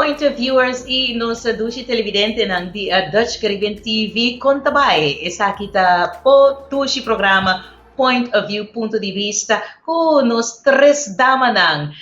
Point of Viewers i nos dushi televidentenan di Dutch Caribbean TV, kon ta bai? Esaki ta bo dushi programa Point of View, Punto di Bista, ku nos tres damanan,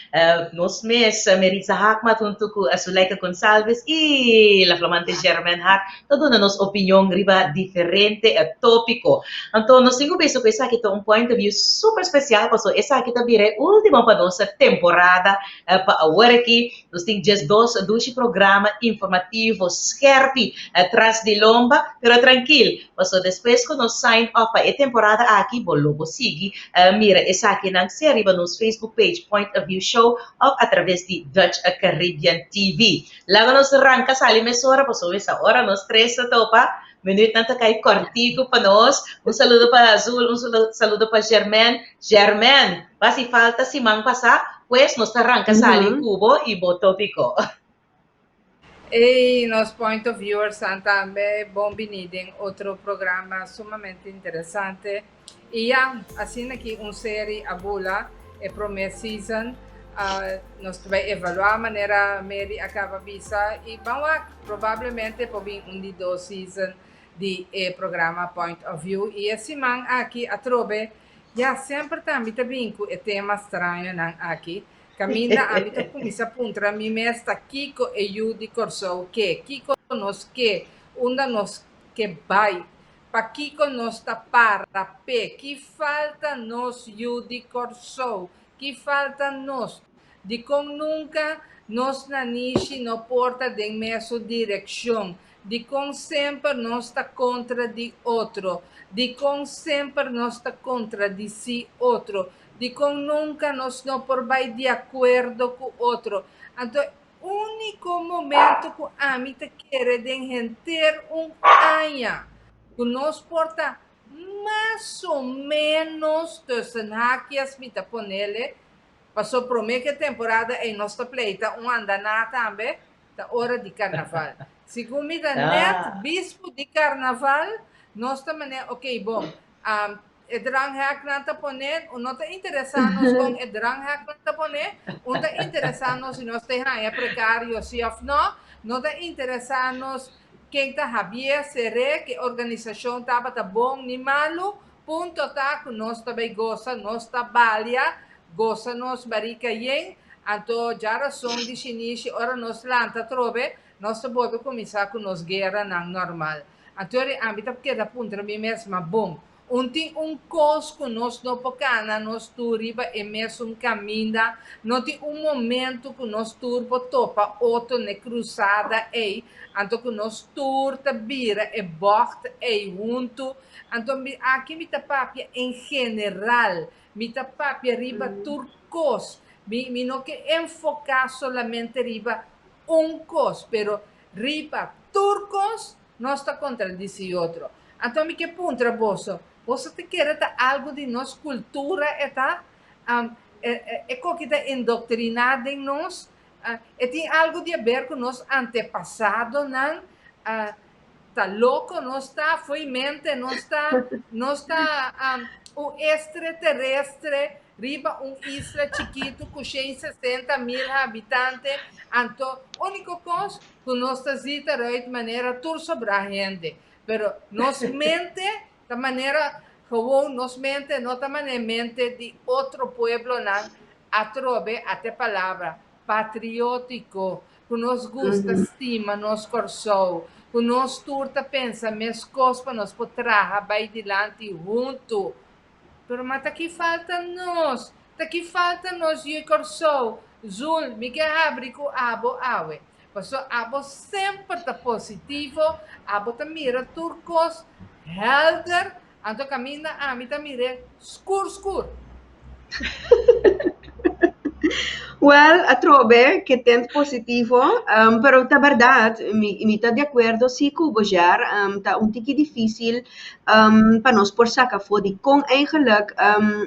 nos mes Meritza Haakmat huntu ku Zuleika Gonsalves i la flamante Germaine Haak ta duna nos opinion riba diferente tópiko. Anto nos tin ku bisa ku esaki ta un Point of View super spesial pasobra esaki ta bira e último pa nos temporada pa awor aki. Nos tin 12 dushi programa informativo skerpi tras di lomba, pero trankil, paso despues ku nos sign off pa e temporada aki, bo lo bo sigui mira esakinan sea riba nos Facebook page Point of View Show òf atraves di Dutch Caribbean TV. Laga nos ranka sali mesora pasobra esa ora nos tres ta topa, minuutnan ta kai kòrtiku pa nos. Un saludo pa Azul, un saludo pa Germaine. Germaine, basi falta siman pasá, pues nos ta ranka sali ku bo i bo tópiko. Ey, nos Point of Viewers tambe bon bini den otro programa sumamente interesante. I ya, asina aki un serie a bula, e promé season, nos ta bai evaluá manera Mary a kaba bisa i ban wak, probablemente por bin un di dos season di e programa Point of View. I e siman aki atrobe, ya semper tambe ta bin ku e tema strañonan aki, kaminda ami ta kuminsá puntra mi mes ta kiko e yu di Kòrsou ke, kiko nos ke, unda nos ke bai, pakiko nos ta para p'e, ki falta nos yu di Kòrsou, ki falta nos, dikon nunka nos nanishi no por ta den mesun direkshon, dikon semper nos ta kontra di otro, dikon semper nos ta kontradisí otro, dikon nunka nos no por bai di akuerdo ku otro. Anto úniko momento ku ami ta kere den henter un aña ku nos por ta mas o ménos tussen haakjes mi ta ponele, paso promé ku e temporada ei nos ta pleita un andaná tambe, ta ora di karnaval. Segun mi ta nèt bispu di karnaval, nos ta manera, oké, bon, e drangheknan ta poné, un no ta interesá nos kon e drangheknan ta poné, un ta interesá nos si nos ta haña prekario si òf no, no ta interesá nos ken ta Javier Seré, ke organisashon tabata bon ni malu, punto ta ku nos ta bai gosa, nos ta balia, gosa nos barika yen, anto djarason di shinishi ora nos lanta atrobe, nos ta bolbe kuminsá ku nos gueranan normal. Anto eri ami ta keda puntra mi mes, ma bon, un tin un kos ku nos no por kana nos tur riba e mesun kaminda? No tin un momento ku nos tur por topa otro n'e krusada ei, anto ku nos tur ta bira e bògt ei huntu? Anto mi aki mi ta papia en general, mi ta papia riba tur kos. Mi mi no ke enfoká solamente riba un kos, pero Riba tur kos nos ta kontradisí otro. Anto mi ke puntra boso, boso ta kere ta algu di nos kultura e ta? E koki ta indoktriná den nos? E tin algu di aber ku nos antepasadonan? Ta loko nos ta? Fo'i mente nos ta? Nos ta un estreterestre riba un isla chikitu ku 160.000 habitante, anto úniko kos ku nos ta zita ruit manera tur sobrá hende. Pero nos mente ta manera gewoon, nos mente no ta manera mente di otro pueblonan atrobe ate palabra patriótiko, ku nos gusta stima nos Kòrsou, ku nos tur ta pensa meskos pa nos por traha bai dilanti huntu. Pero ma ta ki falta nos? Ta ki falta nos yu Kòrsou? Zul, mi ke habri ku abo awe. Paso abo semper ta positivo, abo ta mira tur kos helder, anto kaminda ami ta mir'é skur skur. Well, atrobe ke tent positivo, pero ta bèrdat, mi mi ta di akuerdo si ku bo Ger, ta un tiki difísil pa nos por saka afó di kon eigenlik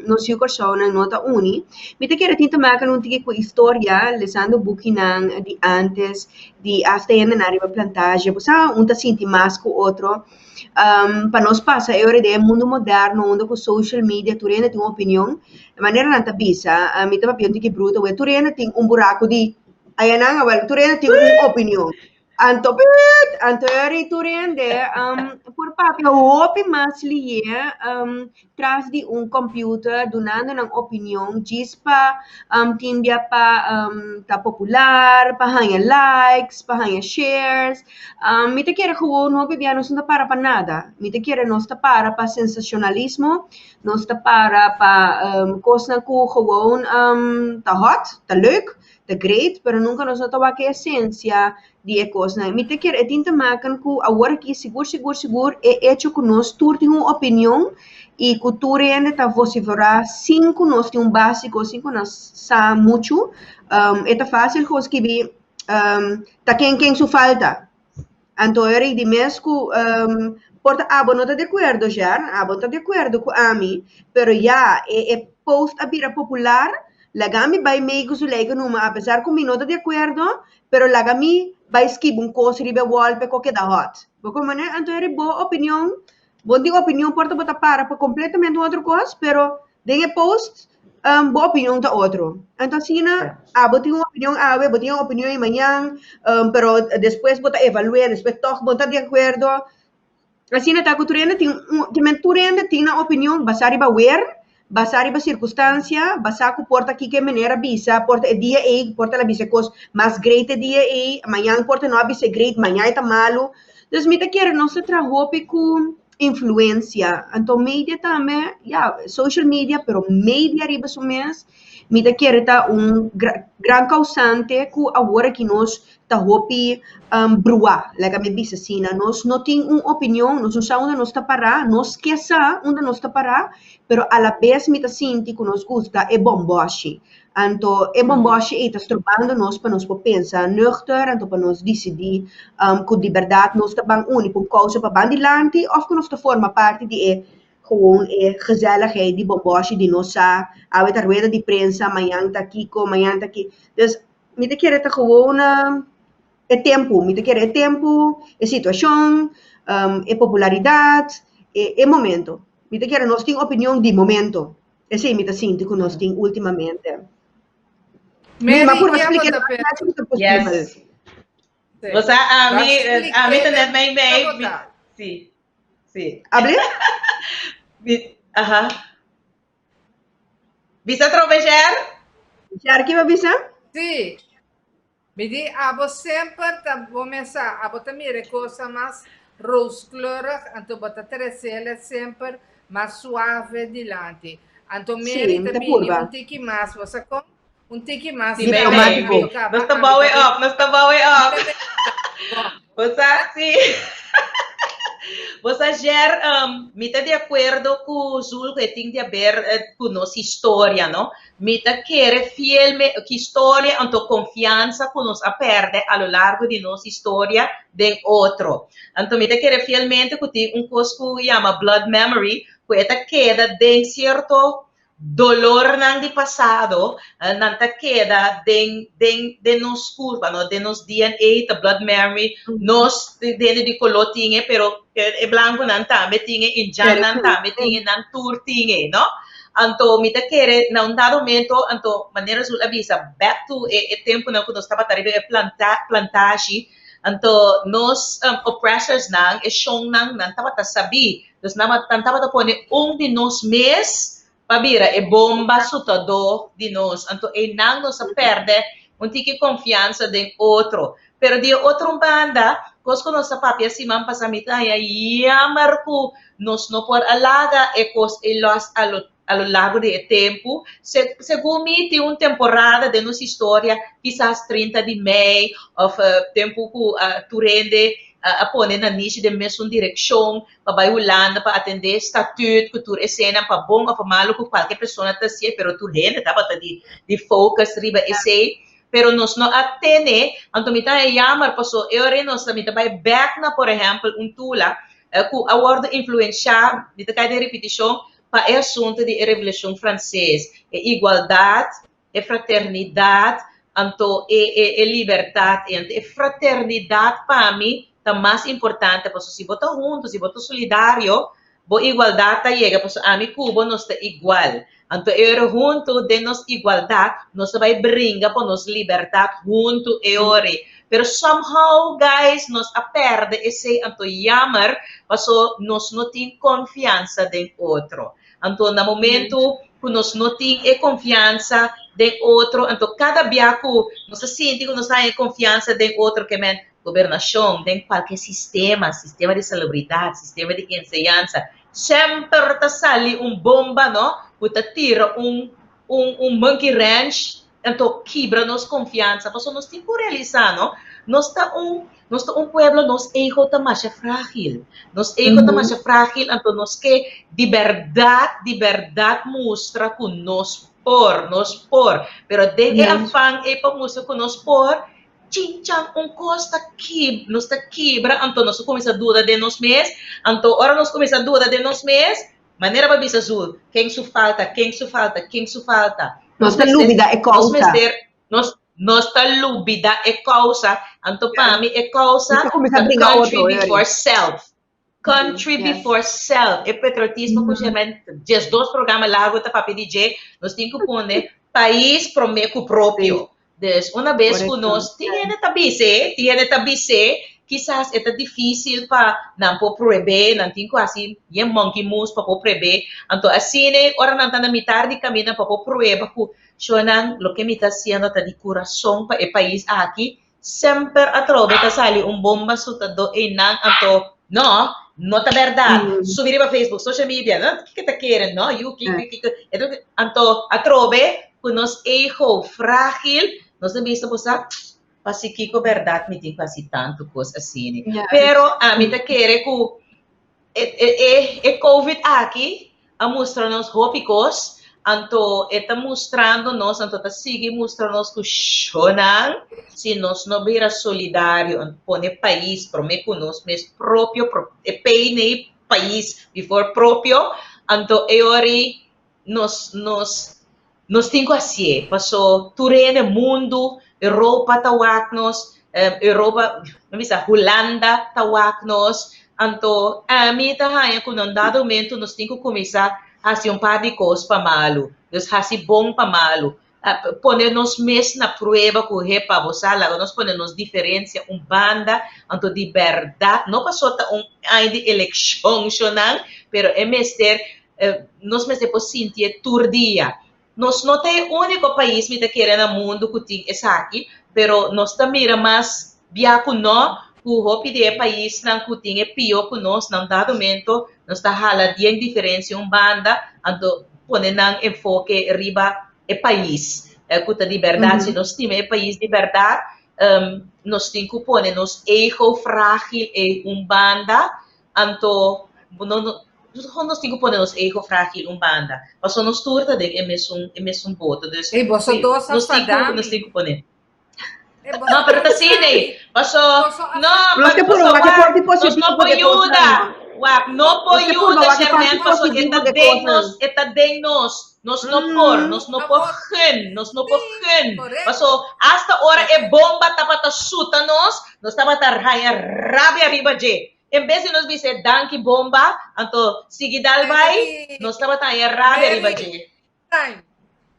nos yu Kòrsounan no ta uni. Mi ta kere tin te maken un tiki ku historia, lesando bukinan di ántes, di asta hendenan riba plantage, bo sa un ta sinti mas ku otro. Pa nos pasa e ora den e mundu moderno unda ku social media tur hende tin un opinion, e manera nan ta bisa, mi ta papia un tiki bruto, tur hende tin un buraku di. Ayanan, awel, tur hende tin un opinion. Anto pit, anto eri tur hende um, por papia hopi mas lié um, tras di un computer dunando nan opinion djis pa um, tin bia pa um, ta popular, pa haña likes, pa haña shares. Um, mi ta kere gewoon hopi bia nos no ta para pa nada. Mi ta kere nos ta para pa sensacionalismo, nos ta para pa um, kosnan ku gewoon um, ta hot, ta leuk, ta great, pero nunca nos no ta wak e esencia di e kosnan. Mi ta kere e tin te maken ku awor aki sigur sigur sigur e hecho ku nos tur tin un opinion i ku tur hende ta vociferá sin ku nos tin un básiko, sin ku nos sa muchu. Um, e ta fácil gewoon skibi um, ta ken ken su falta. Anto eri di mes ku um, por ta abo no ta di akuerdo, Ger, abo no ta di akuerdo ku ami, pero ya e, e post a bira popular, laga mi bai mei ku Zuleika numa, apesar ku mi no ta di akuerdo, pero laga mi bai skibi un kos riba e wall pa e kos keda hot. Bo komprende? Anto eri bo opinion, bo tin opinion por ta bo ta para pa kompletamente un otro kos, pero den e post um, bo opinion ta otro. Anto asina, abo tin un opinion awe, bo tin un opinion i mañan, um, pero despues bo ta evalué, despues toch bo ta di akuerdo. Asina ta ku tur hende tin un, te men tur hende tin nan opinion basá riba wer, basá riba sirkunstansia, basá ku por ta kiko e meneer a bisa, por ta e dia ei, por ta el a bisa e kos mas great e dia ei, mañan por ta no a bisa e great, mañan e ta malu. Dus mi ta kere nos ta traha hopi ku influencia. Anto media tambe, ya, social media, pero media riba su mes, mi ta kere ta un gran causante cu awor aki nos ta hopi um, bruá, laga mi bisa asina. Nos no tin un opinion, nos no sa unda nos ta pará, nos ke sa unda nos ta pará, pero a la bes mi ta sinti cu nos gusta e bomboshi. Anto e bomboshi ei ta strobando nos pa nos por pensa nuchter, anto pa nos disidí um, ku di bèrdat nos ta ban uni pa un kousa pa ban dilanti òf ku nos ta forma parti di e gewoon e gezelligheid di bomboshi di nos sa awe ta rueda di prensa, mañan ta kiko, mañan ta ki. Dus mi ta kere ta gewoon e tempu, mi ta kere e tempu, e situashon, um, e popularidat, e, e momento. Mi ta kere nos tin opinion di momento. Esei mi ta sinti ku nos tin últimamente. Mi ma purba Mary, splika ta e mas ku posibel. Yes. O sea, a mi ta net mei mei. Si, si. Able? Aha. Bisa trobe, Ger? Ger, ki bo bisa? Si. Mi di abo semper ta bo mesa, abo ta mira e cosa mas rooskleurig, anto bo ta trecele semper mas suave dilanti. Anto Sí, Mary mi ta ta bini purba. un tiki mas, bo sa con? Un tiki mas Sí, mei, mei. Diplomático. Anto caba Nos ta ami bouw ta e op, nos ta bouw e op. mi ta bon. Bo sa, sí. Bo sa, Ger, um, mi ta di akuerdo ku Zul ku e tin di haber eh, ku nos historia, no? Mi ta kere fielme ku historia anto konfiansa ku nos a pèrdè a lo largo di nos historia den otro. Anto mi ta kere fielmente ku tin un kos ku yama blood memory ku e ta keda den sierto dolornan di pasado, nan ta keda den den den nos kurpa, no, den nos DNA ta blood memory, nos hende di koló tin e, pero e blankunan tambe tin e, indjannan tambe tin e, nan tur tin e, no. Anto mi ta kere na un dado momento, anto manera Zul a bisa, back to e e tempunan ku nos tabata riba e planta plantashi, anto nos oppressorsnan, e shonnan, nan tabata sabí, dus nan nan tabata pone un di nos mes pa bira e bomba sutadó di nos. Anto einan nos a pèrdè un tiki konfiansa den otro. Pero di e otro un banda, kos ku nos a papia siman pasá mi ta haña yammer ku nos no por a laga e kos ei lòs a lo a lo largo di e tempu. Se segun mi tin un temporada den nos historia, kisas 30 di mei òf tempu ku tur hende a pone nan nishi den mesun direkshon pa bai Hulanda pa atendé statuut ku tur eseinan pa bon òf pa malu ku kualke persona ta hasié, pero tur hende tabata di di focus riba esei. Pero nos no a tene, anto mi ta haña jammer paso e ora ei nos ta mi ta bai bek na por ehèmpel un Tula ku a wòrdu influenshá, mi ta kai den ripitishon, pa e asuntu di e Revolushon Franses, e igualdat, e fraternidat, anto e e e libertat ei. Anto e fraternidat pa mi ta mas importante paso si bo ta huntu, si bo ta solidario. Bo igualdat ta yega pasobra ami ku bo nos ta igual. Anto e ora huntu den nos igualdat nos ta bai bringa pa nos libertat huntu e ora ei. Pero somehow guys nos a perde esei anto jammer paso nos no tin konfiansa den otro. Anto na momento ku nos no tin e konfiansa den otro anto kada bia ku nos ta sinti ku nos ta haña e konfiansa den otro ke men gobernashon den kualke sistema, sistema di salubridat, sistema di enseñansa semper ta sali un bomba no ku ta tira un un un monkey wrench anto kibra nos konfiansa pasobra nos tin ku realisá no nos ta un nos ta un pueblo nos ego ta masha frágil nos ego ta masha frágil anto nos ke di bèrdat di bèrdat mustra ku nos por nos por pero den e afan ei pa mustra ku nos por chinchan un kos ta kib nos ta kibra anto nos ta kuminsá duda den nos mes anto ora nos kuminsá duda den nos mes Manera bo a bisa Zul, ken su falta, ken su falta, ken su falta. Nos ta lubida e Nos kousa. mester, nos, nos ta lubida e kousa. Anto pa mi e kousa Nos ta kuminsá ta bringa country otro, Yori. before self. Country Yes. before self. E patriotismo ku Germain 12 programa largu ta papia di dje, nos tin ku pone pais promé ku propio. Dus una bes ku Korekto. nos tin hende ta bis'é, tin hende ta bis'é, kisas e ta difísil pa nan por prueb'é, nan tin ku hasi yen monkey moves pa por prueb'é. Anto asina ora nan ta na mitar di kaminda pa por prueba ku shownan loke mi ta hasiendo ta di kurason pa e pais aki, semper atrobe ta sali un bomba sutadó einan, anto no, no ta bèrdat. Subi riba Facebook, social media, no, kiko ta kere, no, yu, kiko, kiko, anto atrobe ku nos ego frágil, nos ta bisa bo sa, pasi kiko bèrdat mi tin ku hasi tantu kos asina. Pero ami ta kere ku e e e covid aki a mustra nos hopi kos, anto e ta mustrando nos, anto ta sigui mustra nos ku shownan si nos no bira solidario, anto pone pais prome ku nos mes propio, e peine pais before propio, anto e ora Nos, nos, nos tin ku hasié, paso tur hende mundu, Europa ta wak nos, Europa, no bisa Hulanda ta wak nos, anto ami ta haña ku na un dado momento nos tin ku kuminsá hasi un par di kos pa malu, dus hasi bon pa malu, pone nos mes na prueba ku hepa bo sa laga nos pone nos diferensia un banda, anto di bèrdat, no paso ta un aña di elekshon shonnan, pero e mester Nos mester por sintié tur dia. Nos no ta e úniko pais mi ta kere na mundu ku tin esaki, pero nos ta mira mas bia ku no, ku hopi di e paisnan ku tin e pió ku nos, na un dado momento nos ta hala dien diferensia un banda, anto pone nan enfoke riba e pais ku ta di bèrdat. Si nos stima e pais di bèrdat, nos tin ku pone nos ego frágil ei un banda, Anto, no, no, nos tin ku pone nos ego frágil un banda. Paso nos tur ta den e mesun, e mesun boto. Dus, Ey, boso sí, dos a nos tin ku, fada nos mi. tin ku pone. Ey, boso No, pero ta dos asina a ey. Paso, Boso a no, Nos pa, ke purba paso wak e wak, parti nos no positivo por de kosnan, yuda. no. Wak, no por Nos ke purba yuda, wak e parti Sherman, paso e positivo ta de den kosnan. nos, e ta den nos. Nos no por, nos no por Awor, gun, nos no por sí, gun. korekto. Paso, hasta ora e Korekto. bomba tabata suta nos, nos tabata haña rabia riba dje. En bes di nos bisa e danki bomba, anto sigui dal bai, nos tabata haña rabia riba Mary, dje. time,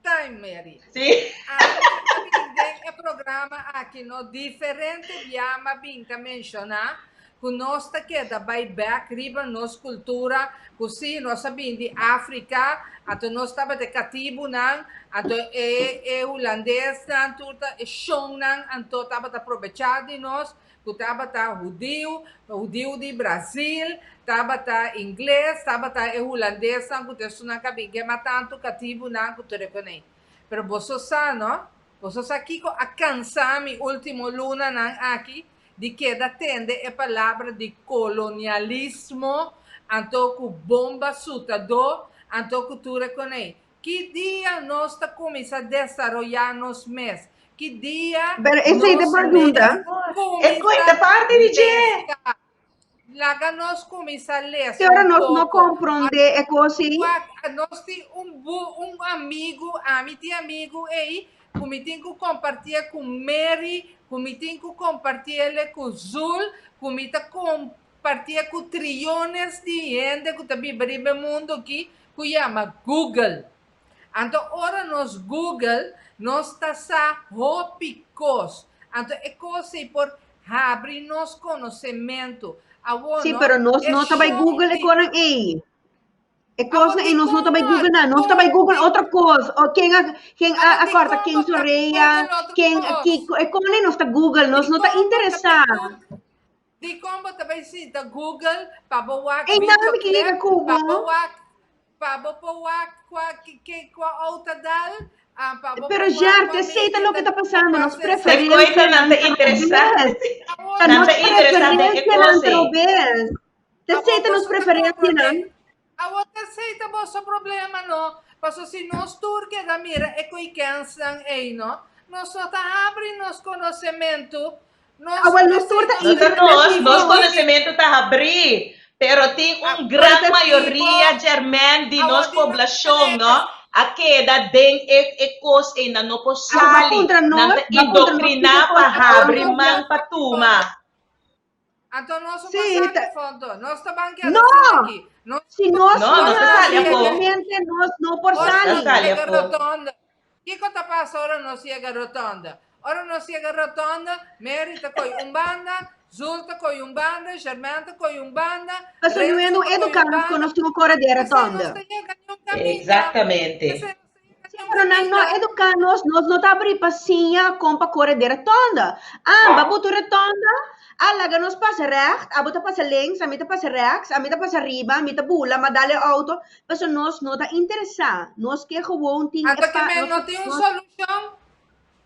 time Mary. Sí. Ami a bin den e programa aki no diferente bia m'a bin ta menshoná ku nos ta keda bai bèk riba nos kultura ku sí nos a bin di Afrika anto nos tabata e katibunan anto e e hulandesnan tur ta e shonnan anto tabata probechá di nos ku tabata hudiu, hudiu di Brazil, tabata ingles, tabata e hulandesnan ku ta esunnan ku a bin kema tantu katibunan ku tur e konei. Pero boso sa, no? Boso sa kiko a kansa mi último lunanan aki? Di keda tende e palabra di kolonialismo, anto ku bomba sutadó, anto ku tur e konei. Ki dia nos ta kuminsá desaroyá nos mes? Ki dia Pero esei ta nos pregunta. mes E kuminsá ta parti di dje. lesa? Laga nos kuminsá lesa Te ora un nos no poko. komprondé e kos ei. Wak, nos tin un bu, un amigu, ami tin amigu ei, ku mi tin ku kompartié ku Mary, ku mi tin ku kompartié ku Zul, ku mi ta kom. partié ku triones di hende ku ta biba riba e mundu aki ku yama Google. Anto ora nos Google nos ta sa hopi kos. Anto e kos ei por habri nos konosementu. Awor Sí, no, pero nos e no ta bai show Google e di konan ei. E Awor kosnan ei nos no dikon ta bai no? Google nan, nos ta bai Dikon Google di otro kos. O ken a ken a Awor a kòrta dikon ken bo su ta rea, Google otro ken kos? kiko, e konan ei nos ta Google, nos no ta Dikon bo ta bai interesá. Google? Dikon bo ta bai sinta Google pa bo wak Ei nan mi ke yega videoclip, ku pa bo. bo wak pa bo por wak kua ke kua outo dal, ah, pa bo Pero por wak Jerte, kua esei ta media loke ta ta pasando, kua nos E sensatie. koitanan preferencianan ta ta interesante. robes. Awor Ta Nan nos ta interesante e preferencianan kos ta ei. robes. Ta Awor esei ta nos boso ta komprondé. preferencianan. Awor ta esei ta boso problema no. Paso si nos tur keda mira e koikensnan ei no, nos no ta habri nos konosementu. Nos Awor nos tur esei ta nos No ta nos, nos hiperactivo. konosementu ta habrí, pero tin un gran mayoria djermèn di nos Awor di nos poblashon no tres. a keda den e e kos ei, nan no por Awor ba sali, puntra nan nos, ta ba puntra nos indoktriná kiko pa kos ta habri konta. man pa tuma. Anto nos no Sí, por sali ta- fondo. Nos ta ban keda No! asina aki. Nos Si nos No, no nos ta hasi sali afó. realmente nos no por Ora Nos ta sali. sali yega afó. rotonda. Kiko ta pasa ora nos yega rotonda? Ora nos yega rotonda, Mary ta koi un banda, Zul ta koi un banda, Germain ta koi un banda, Pasobra Renzo nu no ta koi un educa nos ku banda. nos tin ku kore den P'esei nos rotonda. ta yega niun kaminda. Exactamente. P'esei nos ta yega Sí, niun pero nan no kaminda. educa nos, nos no ta abri pa siña kon pa kore den rotonda. Ah, ba buta un rotonda, ah, laga nos pasa recht, abo ta pasa links, ami ta pasa rechts, ami ta pasa riba, mi ta bula, m'a dal e auto. Pasobra nos no ta interesá, nos ke gewoon tin e Anto ke pa, men nos, no tin un nos, solushon?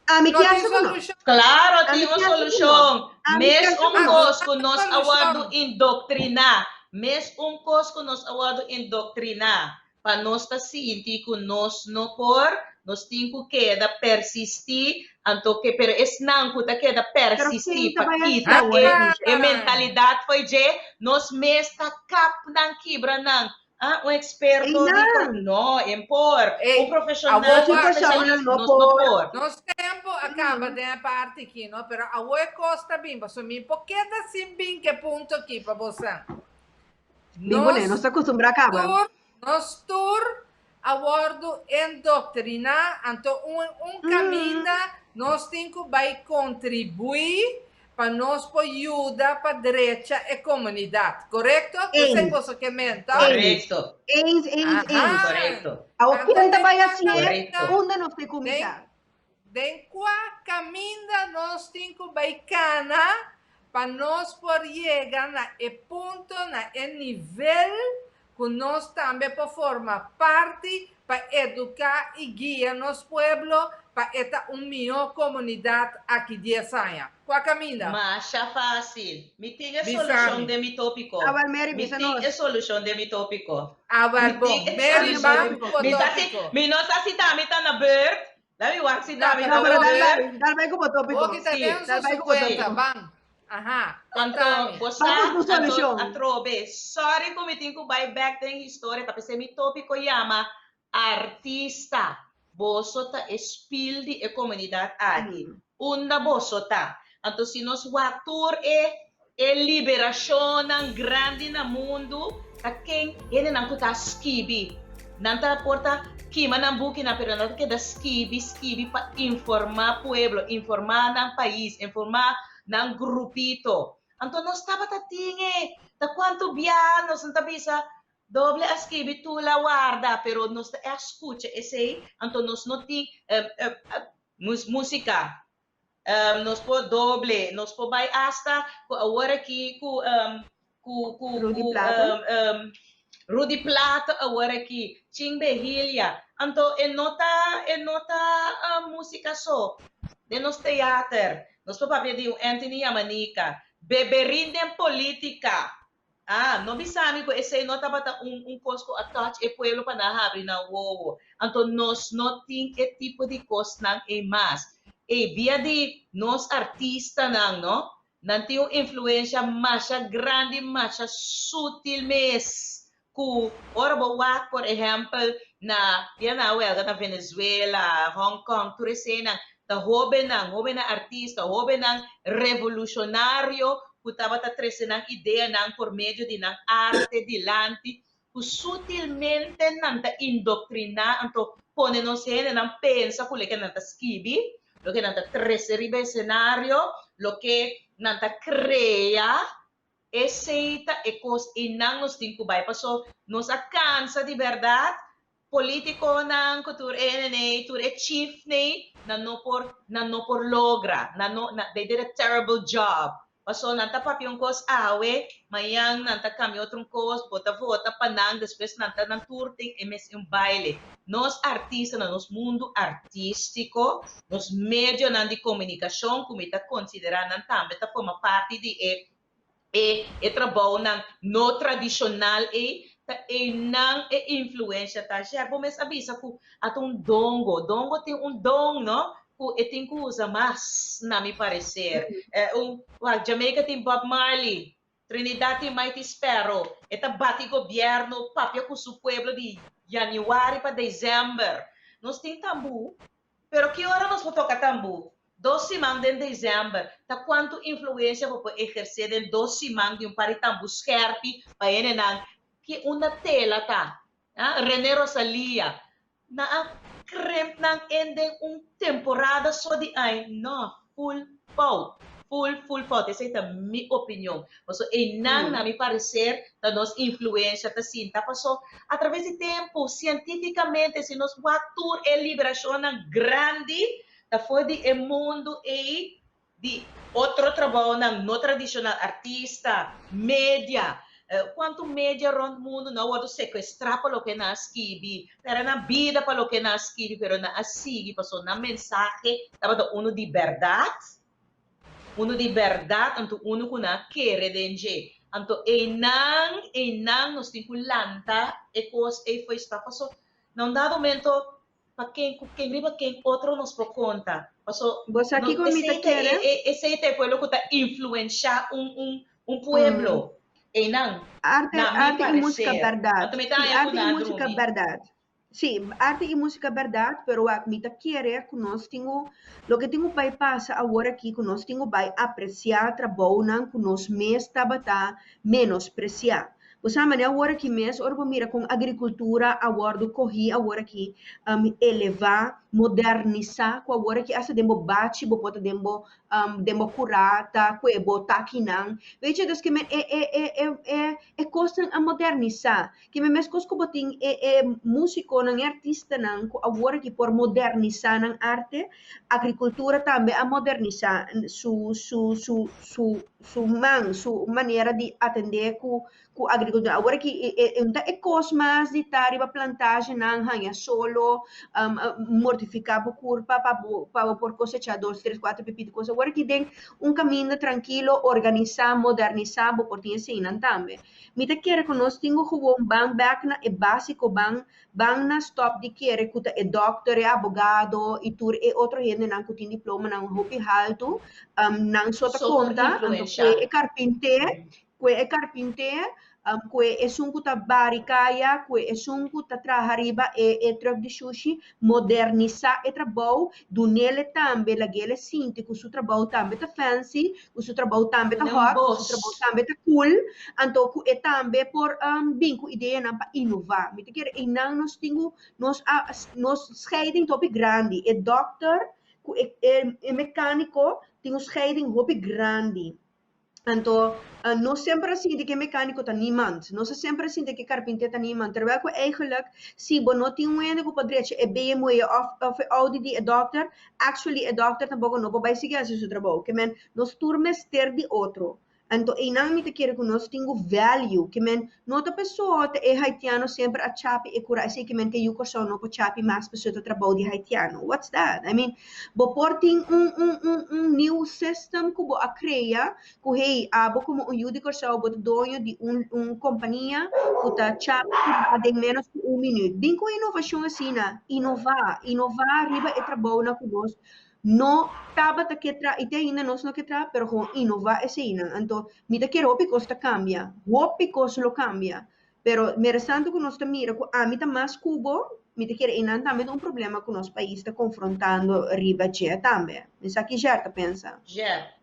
ami No kier tin sa ku no. solushon? Claro, Ami tin un kier sa ku no. solushon. Ami Mes kier sa un ku no. kos ku nos a wòrdu Solushon. indoktriná, mes un kos ku nos a wòrdu indoktriná, pa nos ta sinti ku nos no por, nos tin ku keda persistí, anto ke pero esnan ku ta keda Pero persistí ken ta pa bai kita hasi e awor, e Michelle? mentalidat fo'i dje, nos mes ta kap nan kibra nan. Ah, un eksperto di Einan! no, en por. Un Ey, profeshonal, awor un Tur wak. personanan espesialista, no nos no por. por. Nos tempo a kaba den e parti aki, no? Pero awor e kos ta bin, pasobra mi por keda sin bin ke punto aki pa bosan. Bin pone, nos Nos ta acostumbrá caba. tur, nos tur a wordu endoctriná, anto un un caminda nos tin cu bay contribuí pa nos por yuda pa drecha e comunidad. Corecto? Esey Eens. boso ke men, to? Eens. Corecto. Eens, eens, eens. Aha. Corecto. Awor, Anto ken ta den bay cua hacié? caminda, Corecto. Unda nos te den, cuminsá? den cua caminda nos tin cu bay cana pa nos por yega na e punto, na e nivel cu nos tambe por forma parti pa educa y guia nos pueblo pa e ta un miho comunidad aki dies aña. Cua caminda? Masha facil. Mi tin e Bisa solucion mi. den mi topico. Awel Mary, Mi bisa tin nos. e solucion den mi topico. Awel Mi bon. tin e Mary solucion ban den cu bo mi sa si topico. mi no sa si ta mi ta na beurt. Laat mi wak si No, ta mi pero ta No, pero na dal beurt. bai, dal bai cu bo topico. Bo kita Sí. den Dal su bai cu bo 50, topico. ban. Aha, Anto, contami. bo Ban sa, busca un anto solucion. atrobe. Sorry cu mi tin cu bai back den historia, ta p'esei mi topico yama Artista. Boso ta e spiel di e comunidad aki. Unda boso ta? Anto si nos wak tur e e liberacionnan grandi na mundu, ta ken hendenan cu ta skibi. Nan ta por ta kima nan bukinan pero nan ta keda skibi skibi pa informa pueblo, informa nan pais, informa nan grupito. Anto nos tabata tin e, ta cuanto bia nos no ta bisa Doble a skibi tur la warda pero nos ta ègt skucha esei anto nos no tin músika nos por doble nos por bai asta ku awor aki ku ku ku Rudy ku Plato. Rudy Plato awor aki Chin Behilia anto e no ta e no ta músika so den nos teater nos por papia di un Anthony Yamanika Beberin den polítika. Ah, no bisa mi ku esei no tabata un un kos ku a touch e pueblo pa nan habri nan wowo. Anto nos no tin e tipo di kosnan ei mas. Ei, via di nos artistanan, no, nan tin un influensha masha grandi, masha sutil mes, ku ora bo wak por ehèmpel na ya nan a wèlga na Venezuela, Hong Kong, tur eseinan ta hóbennan, hóbennan artista, hóbennan revolushonario. ku tabata trese nan ideanan por medio di nan arte dilanti, ku sutilmente nan ta indoktriná anto pone nos hendenan pensa ku loke nan ta skibi, loke nan ta trese riba esenario, loke nan ta krea, esei ta e kos einan nos tin ku bai. Paso nos a kansa di bèrdat, politikonan ku tur e hendenei, tur e chiefnei, nan no por, nan no por logra, nan no, they did a terrible job. Paso nan ta papia un kos awe, mañan nan ta kambia otro un kos, bo ta vota pa nan, despues nan ta nan tur tin e mes un baile. Nos artistanan, nos mundu artístiko, nos medionan di komunikashon ku mi ta konsiderá nan tambe ta forma parti di e e e trabounan no tradishonal ei, ta einan e influensha ta. Sher, bo mes a bisa ku a ta un dongo, dongo tin un don, no? Ku e tin ku usa mas, na mi parecer. Un, wak, Jamaica tin Bob Marley, Trinidad tin Mighty Sparrow, e ta bati gobierno, papia ku su pueblo di januari pa december. Nos tin tambú, pero ki ora nos por toka tambú? Dos siman den december. Ta kuantu influencia bo por eherce den dos siman di un par di tambú skerpi pa hendenan ki unda tela ta? Ah, René Rosalia, Nan a kremp nan en den un temporada so di aña. No, full fout. Full, full fout. Esei ta mi opinion. Paso einan, na mi parecer, ta nos influencia ta sinta. Paso, a traves di tempu, cientificamente, si nos wak tur e liberacionnan grandi, ta for di e mundu ei di otro trabounan no tradishonal, artista, media, kuantu media rònt mundu no a wòrdu sekuestrá pa loke nan a skibi, pèrdè nan bida pa loke nan a skibi, pero nan a sigui pasobra nan mensahe tabata unu di bèrdat, unu di bèrdat, anto unu ku nan a kere den dje. Anto einan, einan nos tin ku lanta e kos ei fo'i stap, pasobra na un dado momento Pa ken ku ken riba ken otro nos por konta? Paso Bo sa no kiko mi ta esei ta kere? e esei ta e pueblo ku ta influenshá un un un pueblo. Einan, Arte, na mi arte i músika pareser. bèrdat. Anto mi ta Sí, haña ku arte i nan a músika drumi. bèrdat. Sí, arte i músika bèrdat, pero wak, mi ta kere ku nos tin ku, loke tin ku bai pasa awor aki, ku nos tin ku bai apresiá trabounan ku nos mes tabata menospresiá. Bo sa manera awor aki mes ora bo mira kon agrikultura a wòrdu kohí awor aki, elevá, modernisá, ku awor aki asta den bo bachi bo por ta den bo den bo kurá ta kue bo takinan. Weet je, dus ke men e e e e e e kosnan a modernisá. Ke men meskos ku bo tin e e músikonan, e artistanan ku awor aki por modernisá nan arte, agrikultura tambe a modernisá su su su su su man, su manera di atendé ku ku agrikultura. Awor aki e e e no ta e kos mas di ta riba plantashenan, haña solo, mortifiká bo kurpa pa bo pa bo por kosechá dos, tres, kuater pipita kos. Awor aki den un kaminda trankilo, organisá, modernisá bo por tin eseinan tambe. Mi ta kere ku nos tin ku gewoon ban bèk na e básiko, ban Ban na stop di kere ku ta e dòkter, e abogado i tur e otro hendenan ku tin diplomanan hopi haltu, nan so ta So por konta. Anto influensha. kue e karpinté, kue e karpinté, kue esun ku ta bari kaya, kue esun ku ta traha riba e e trùk di shushi, modernisá e trabou, dunele tambe, lag'ele sinti ku su trabou tambe ta fancy, ku su trabou tambe ta Dun'é un hot, ku su trabou bos. tambe ta cool, anto ku e tambe por bin ku ideanan pa inová. Mi ta kere einan nos tin ku nos a nos scheiding ta hopi grandi. E dòkter ku e e mekániko tin un scheiding hopi grandi. Anto nos semper a sinti ku e mekániko ta niemand, nos a semper a sinti ku e karpinté ta niemand, terwijl ku eigenlijk si bo no tin un hende ku por drecha e BMW òf òf e Audi di e dòkter, actually e dòkter tampoko no por bai sigui hasi su trabou. Ke men nos tur mester di otro. Anto einan mi ta kere ku nos tin ku value, ke men no ta pasobra ta e haitiano semper a chapi e kura esei ke men ke yu Kòrsou no por chapi mas pasobra ta trabou di haitiano. What's that? I mean, bo por tin un un un un new system ku bo a krea ku hey abo komo un yu di Kòrsou bo ta doño di un un kompania ku ta chapi kura den ménos ku un minüt. Bin ku inovashon asina, inová, inová riba e trabounan ku nos No tabata ke tra i te ainda nos no ke tra, pero gewoon inová eseinan. Anto mi ta kere hopi kos ta kambia, hopi kos lo kambia. Pero mientras ku nos ta mira ku ami ta mas ku bo, mi ta kere einan tambe ta un problema ku nos pais ta konfrontando riba dje tambe. Mi sa ki Jer ta pensa. Jer.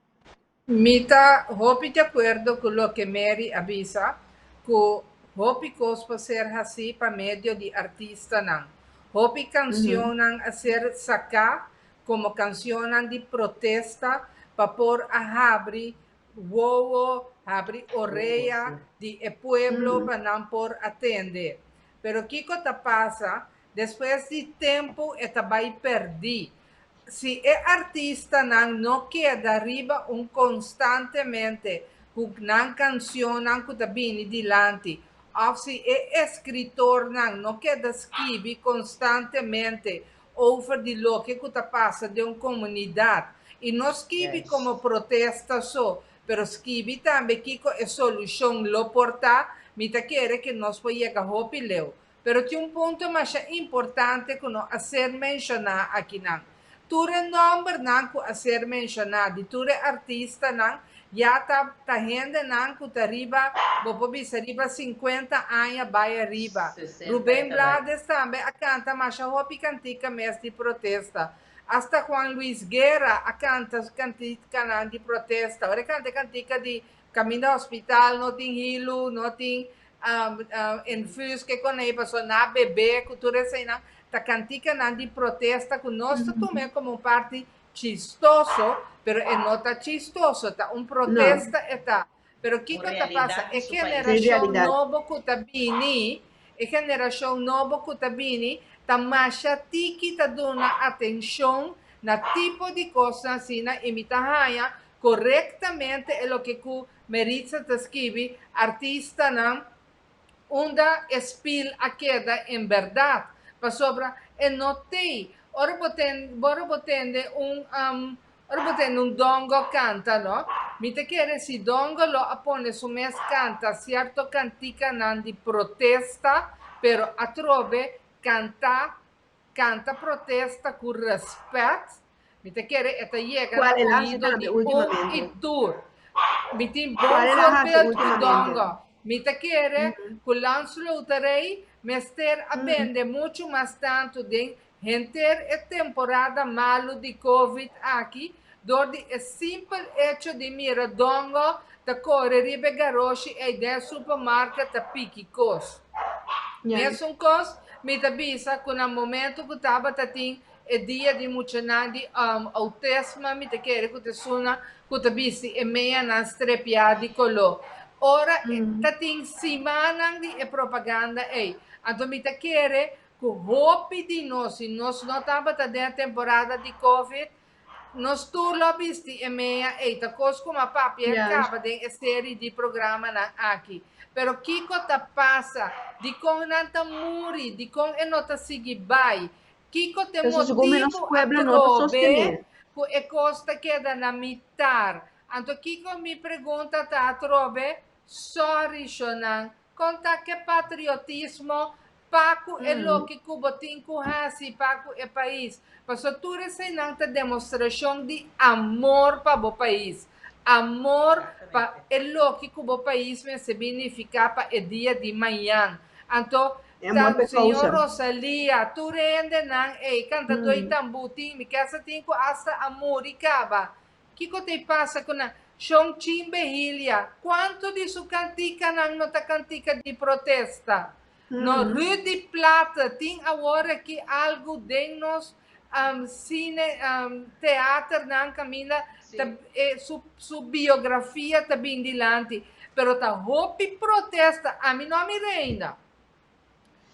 Mi ta hopi di akuerdo ku loke Mary a bisa, ku hopi kos por ser hasí pa medio di artistanan. Hopi kansionnan a ser saká komo kansionnan di protesta pa por a habri wowo, habri orea di e pueblo pa nan por a tende. Pero kiko ta pasa? Despues di tempu e ta bai pèrdí. Si e artistanan no keda riba un konstantemente ku nan kansionnan ku ta bini dilanti òf si e eskritornan no keda skibi konstantemente over di loke ku ta pasa den un komunidat i no skibi komo protesta so pero skibi tambe kiko e solushon lo por ta, mi ta kere ke nos por yega hopi leu. Pero tin un punto masha importante ku no a ser menshoná akinan. Tur e nòmbernan ku a ser menshoná di tur e artistanan ya ta ta hendenan ku ta riba, bo por bisa riba sinkuenta aña bai ariba. Rubén Blades tambe a kanta masha hopi kantika mes di protesta. Asta Juan Luis Guerra a kanta kantikanan di protesta. Ora e kanta e kantika di Kaminda hospital no tin hilu, no tin infuus ke konei pasobra na bebe ku tur eseinan ta kantikanan di protesta ku nos ta tuma komo un parti chistoso, pero e no ta chistoso, ta un protesta e ta. Pero kiko ta pasa? E generashon nobo ku ta bini, e generashon nobo ku ta bini ta masha tiki ta duna atenshon na tipo di kosnan asina i mi ta haña Korektamente e loke ku Meritza ta skibi, artistanan unda e spil a keda en bèrdat, pasobra e no tei. Ora bo ten, ora bo tende un, ora bo tende un dongo kanta, no? Mi ta kere si dongo lo a pone su mes kanta sierto kantikanan di protesta, pero atrobe kanta Kanta protesta ku rèspèt. Mi ta kere e ta yega Kual na el hasi oido tambe di un últimamente? i tur. Mi tin bon Kual el a hasi voorbeeld ku últimamente? Dongo. Mi ta kere ku Landsloterij mester a bende muchu mas tantu den henter e temporada malu di Covid aki dor di e simpel echo di mira Dongo ta kore riba e garoshi ei den e supermarket ta piki kos. Mesun kos mi ta bisa ku na momento ku tabata tin e dia di muchanan di outisme mi ta kere ku ta esuna ku ta bisti e meanan strepiá di koló. Ora ta tin simannan di e propaganda ei. Anto mi ta kere ku hopi di nos, si nos no tabata den e temporada di covid, Nos tur lo a bisti e mea ei ta kos ku m'a papia e kaba den e seri di programanan aki. Pero kiko ta pasa? Dikon nan ta muri? Dikon e no ta sigui bai? Kiko ta e motibu atrobe ku e kos ta keda na mitar? Anto kiko mi pregunta ta atrobe? Sorry shonan, Kon ta ke patriotismo pa ku e loke ku bo tin ku hasi pa ku e pais? Paso tur eseinan ta demostrashon di amor pa bo pais, amor pa e loke ku bo pais mester bin nifiká pa e dia di mañan. Anto ta señor Rosalia, tur hendenan ei kantadó i tambú tin, mi ke sa tin ku asta a muri kaba. Kiko ta e pasa ku nan? Shon Chin Behilia, kuantu di su kantikanan no ta kantika di protesta? No, Rudy Platte, tin awor aki algu den nos sine, teaternan kaminda ta e su su biografia ta bin dilanti, pero ta hopi protesta, ami no a mira ainda.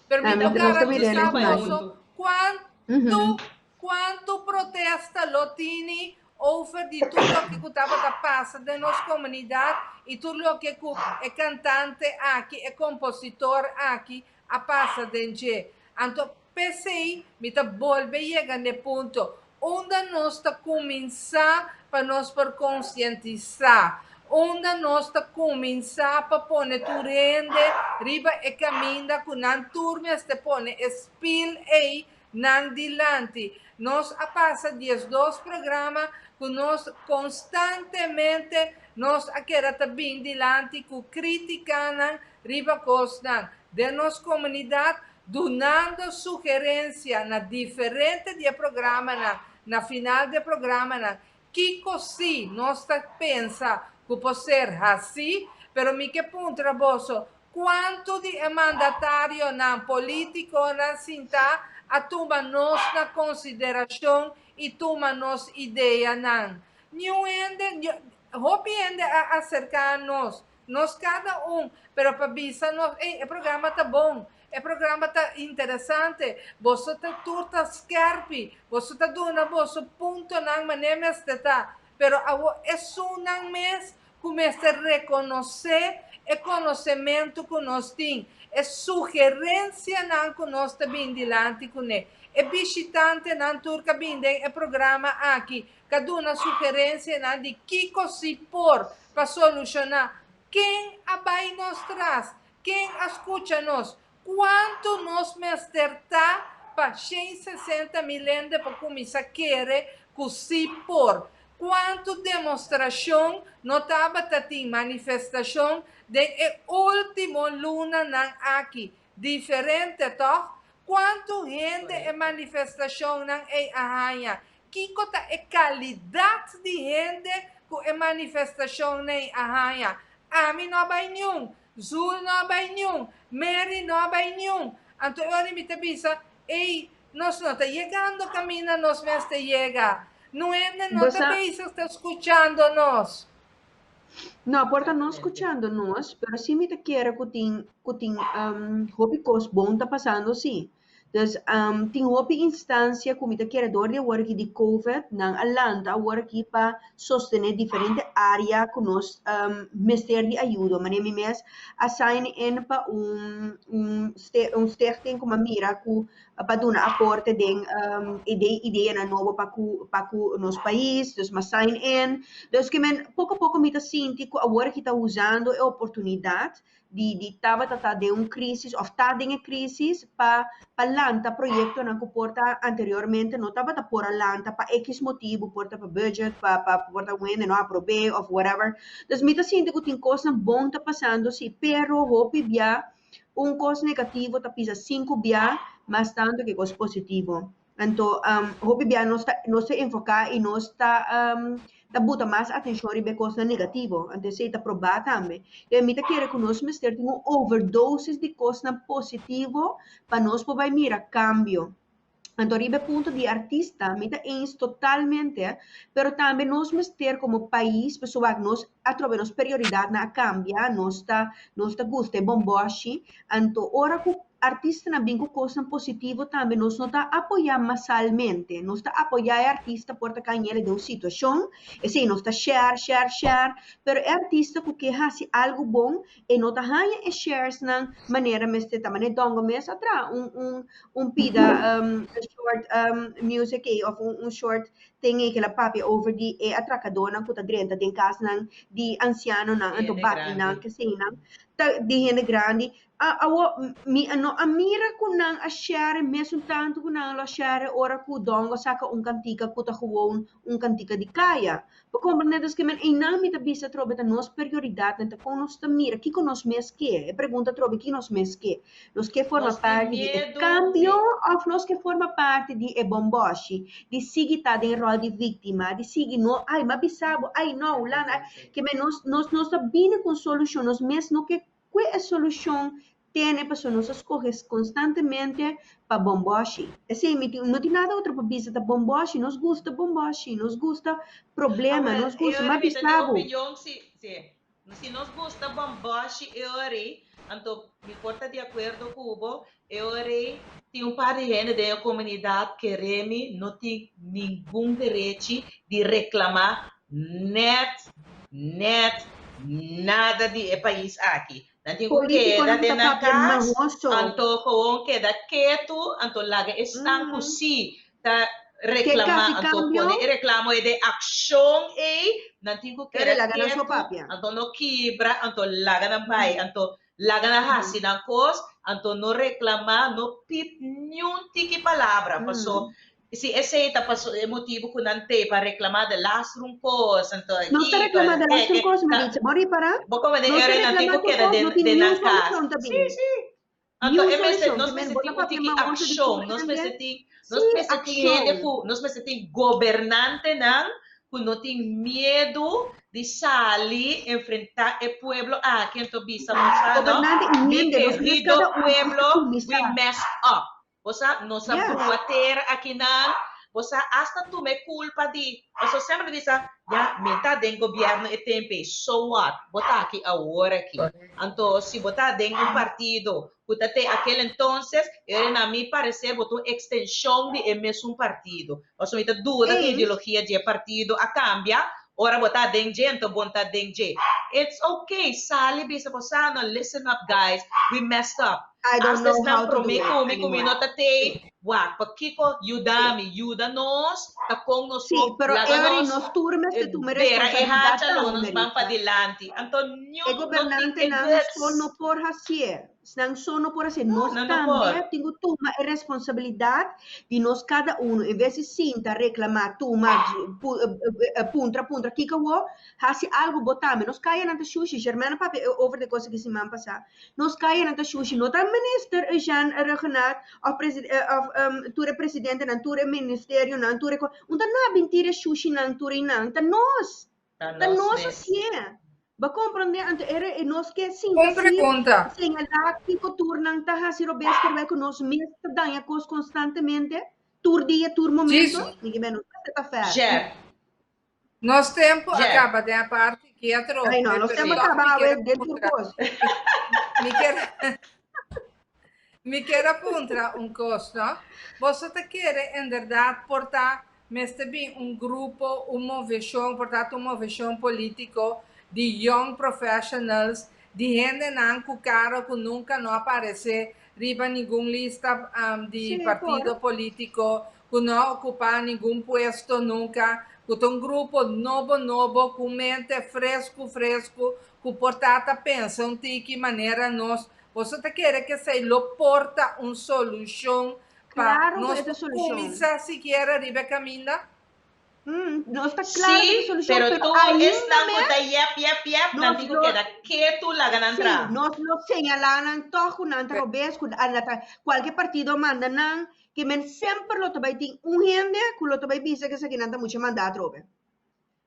Pero mi por garantisa boso kuantu Cuanto protesta lo tini over di tur loke cu tabata pasa den nos comunidad y tur loke cu e cantante aki, e compositor aki a pasa den dje. Anto p'esey mi ta bolbe yega n'e punto unda nos ta cuminsa pa nos por concientisa, unda nos ta cuminsa pa pone tur hende riba e caminda cu nan tur mester pone e spil ey nan dilanti. Nos a pasa 12 programa ku nos konstantemente nos a keda ta bin dilanti ku kritikanan riba kosnan den nos komunidat, dunando sugerensia na diferente di e programanan, na final di e programanan. Kiko si nos ta pensa ku por ser hasí, pero mi ke puntra boso, kuantu di e mandatarionan, polítikonan sintá a tuma nos na konsiderashon i tuma nos ideanan? Niun hende, hopi hende a aserká nos, nos kada un, pero pa bisa nos, ey, e programa ta bon, E programa ta interesante, boso ta tur ta skerpi, boso ta duna boso puntonan manera mester ta, pero awor esunnan mes ku mester rekonosé e konosementu ku nos tin, e sugerensianan ku nos ta bin dilanti kuné. E bishitantenan tur ka bin den e programa aki ka duna sugerensianan di kiko si por pa solushoná. Ken a bai nos tras? Ken a skucha nos? Kuantu nos mester ta pa 160 mil hende pa kuminsá kere ku sí por? Kuantu demostrashon no tabata tin manifestashon den e último lunanan aki? Diferente, tòg? Kuantu hende e manifestashonnan ei a haña? Kiko ta e kalidat di hende ku e manifestashonnan ei a haña? Ami no a bai niun. Zul no a bai niun, Mary no a bai niun. Anto e ora mi ta bisa, Ey, nos no ta yegando kaminda nos mester yega. Nun hende no ta bezig ta skuchando nos. No, por ta no skuchando nos, pero sí mi ta kere ku tin ku tin hopi kos bon ta pasando sí. Dus tin hopi instancia cu mi ta kere door di awor aki di covid nan a lanta awor aki pa sostene diferente area cu nos mester di ayudo. Manera mi mes a sign in pa un un stichting cu mi a mira cu pa duna aporte den ideanan nobo pa cu pa cu nos pais, dus mi a sign in. Dus ke men poco poco mi ta sinti cu awor aki ta usando e oportunidad di di tabata ta den un crisis of ta den e crisis pa pa lanta proyectonan cu por ta anteriormente no tabata por a lanta pa X motibu, por ta pa budget, pa pa por ta un hende no aprob'é of whatever. Dus mi ta sinti cu tin cosnan bon ta pasando si, pero hopi bia un cos negativo ta pisa cinco bia mas tanto ke cos positivo. Anto hopi bia nos ta nos ta enfoká i nos ta ta buta mas atenshon riba e kosnan negativo. Anto esei ta probá tambe. I mi ta kere ku nos mester tin un overdosis di kosnan positivo pa nos por bai mira kambio. Anto riba e punto di artista mi ta eens totalmente, pero tambe nos mester komo pais pasobra nos atrobe nos prioridatnan a kambia, nos ta nos ta gusta e bòmbòshi. Anto ora ku Artistanan bin ku kosnan positivo tambe nos no ta apoyá masalmente. Nos ta apoyá e artista por ta kañ'el den un situashon, esei nos ta share, share, share, pero e artista ku ke hasi algu bon e no ta haña e sharesnan manera mester ta. Manera Dongo mes a traha un un un pida short music ei òf un un short thing ei ku el a papia over di e atrakadónan ku ta drenta den kasnan di ansianonan anto bati nan keseinan ta di hende grandi. Awor, mi no a mira ku nan a share mesun tantu ku nan lo a share ora ku Dongo saka un kantika ku ta gewoon un kantika di kaya. Bo komprende? Dus ke men einan mi ta bisa atrobe ta nos prioridatnan ta kon nos ta mira kiko nos mes ke. E pregunta atrobe ki nos mes ke. Nos ke forma parti di e kambio òf nos ke forma parti di e bòmbòshi, di sigui ta den ròl di víktima, di sigui no, ai m'a bisa bo, ai no, hulana, ai. Ke men nos nos ta bini ku un solushon, nos mes no ke Kue e solushon tene paso nos a skohe konstantemente pa bomboshi. Esei mi tin, no tin nada otro pa bisa ta bomboshi, nos gusta bomboshi, nos gusta problema, Awel, nos gusta, e m'a ora mi ta bisa di bo. opinion si, si, si nos gusta bomboshi e ora ei, anto mi por ta di akuerdo ku bo, e ora ei tin un par di hende den e komunidat kere mi no tin ningun derechi di reklamá nèt nèt nada di e pais aki. Nan tin ku keda Polítikonan den ta nan papia kas, mahoso. anto gewoon keda ketu, anto laga esnan ku sí ta Ke reklamá, kasi anto kambio, pone e reklamo ei den akshon ei, nan tin ku pero keda laga nan so ketu, papia. anto no kibra, anto laga nan bai, anto laga nan hasi nan kos, anto no reklamá, no pip niun tiki palabra, paso Si esei ta paso e motibu ku nan tei pa reklamá de laster un kos, anto Nos ta kiko, reklamá de e laster un e kos, ta Maritza. Bo ripará? bo komo den Nos ta ora nan tin reklamá ku tur keda kos, den no tin den niun nan kas. solushon ta Sí, bini. sí. Anto Niun e mester solushon. nos Ke men mester bo tin ta un papia tiki mahoso di akshon, tur nos hende. mester tin nos Sí, mester tin hende akshon. ku nos mester tin gobernantenan. ku no tin miedu di sali enfrentá e pueblo aki anto bisa nos sa no, Gobernante i mi hende, nos mes kerido kada un a pueblo, we kuminsá. messed up. Bo sa, nos a Yes. brua tera akinan, bo sa asta tuma e kulpa di, pasobra semper mi bisa, ya, mi ta den gobièrnu e tempu ei, so what, bo ta aki awor aki. Anto si bo ta den un partido ku ta te akel entonces, e ora na mi parecer bo ta un extension di e mesun partido. Pasobra mi ta duda ku Eens. ideologia di e partido a cambia, ora bo ta den dje anto bo ta den dje. It's ok, sali bisa bo sa no, listen up guys, we messed up. I don't Hasta know esnan how to do prome it ku mi ku mi anymore. no ta tei, Sí. wak, pakiko yuda mi, yuda nos, ta kon nos Sí, por pero laga e ora nos nos tur mester tuma bera e responsabilidad hacha lo tambe, nos ban Maritza. padilanti. Anto E niun no tin e gobernantenan guts. so no por hacié. Nan so no por hacié. No, Nos nan no tambe por. tin cu tuma e responsabilidad di nos cada uno. En vez di sinta, reclama, tuma, puntra, puntra, kico awor? Haci algo bo tambe. Nos cayanan ta shushi. Germaine a papia over di e cos aki siman pasa. Nos cayanan ta shushi. No ta minister Eugène Rhuggenaath of of tur e presidentenan, tur e ministerionan, tur e co. Un ta na bin tira e shushinan tur einan. Ta nos. Ta Ta nos nos mes. hasié. Bo komprondé? Anto era e nos ke sinta Un si pregunta. señalá kiko tur nan ta hasi robes terwijl ku nos mes ta daña kos konstantemente, tur dia, tur momento. Djis. Mi ke men nos mester ta fèr. Jer. Nos tempu a Jer. kaba den a parti ki atrobe, Ai no, nos pero tempu a tòg kaba mi awe kier a den tur puntra. kos. Mi kier mi kier a puntra un kos, no? Boso ta kere inderdat por ta Mester bin un grupo, un moveshon, por ta un moveshon polítiko di young professionals, di hendenan ku karo ku nunka no a paresé riba ningun lista di Sí, por. partido polítiko, ku no a okupá ningun puesto nunka, ku ta un grupo nobo nobo, ku mente fresku fresku, ku por ta ta pensa un tiki manera nos. Boso ta kere ku esei lo por ta un solushon Pa Claro ku nos e ta por solushon. kuminsá sikiera riba e kaminda? Nos ta claro ku e ta Sí, solushon, pero pero tur ainda esnan ku mes ta yep, yep, yep, nan nos tin ku lo keda ketu laga nan sí, tra. nos lo señalá nan tòg ku nan ta robes, ku a ta kualke partido a manda nan, ke men semper lo ta bai tin un hende ku lo ta bai bisa ku esaki nan ta mucha mandá atrobe.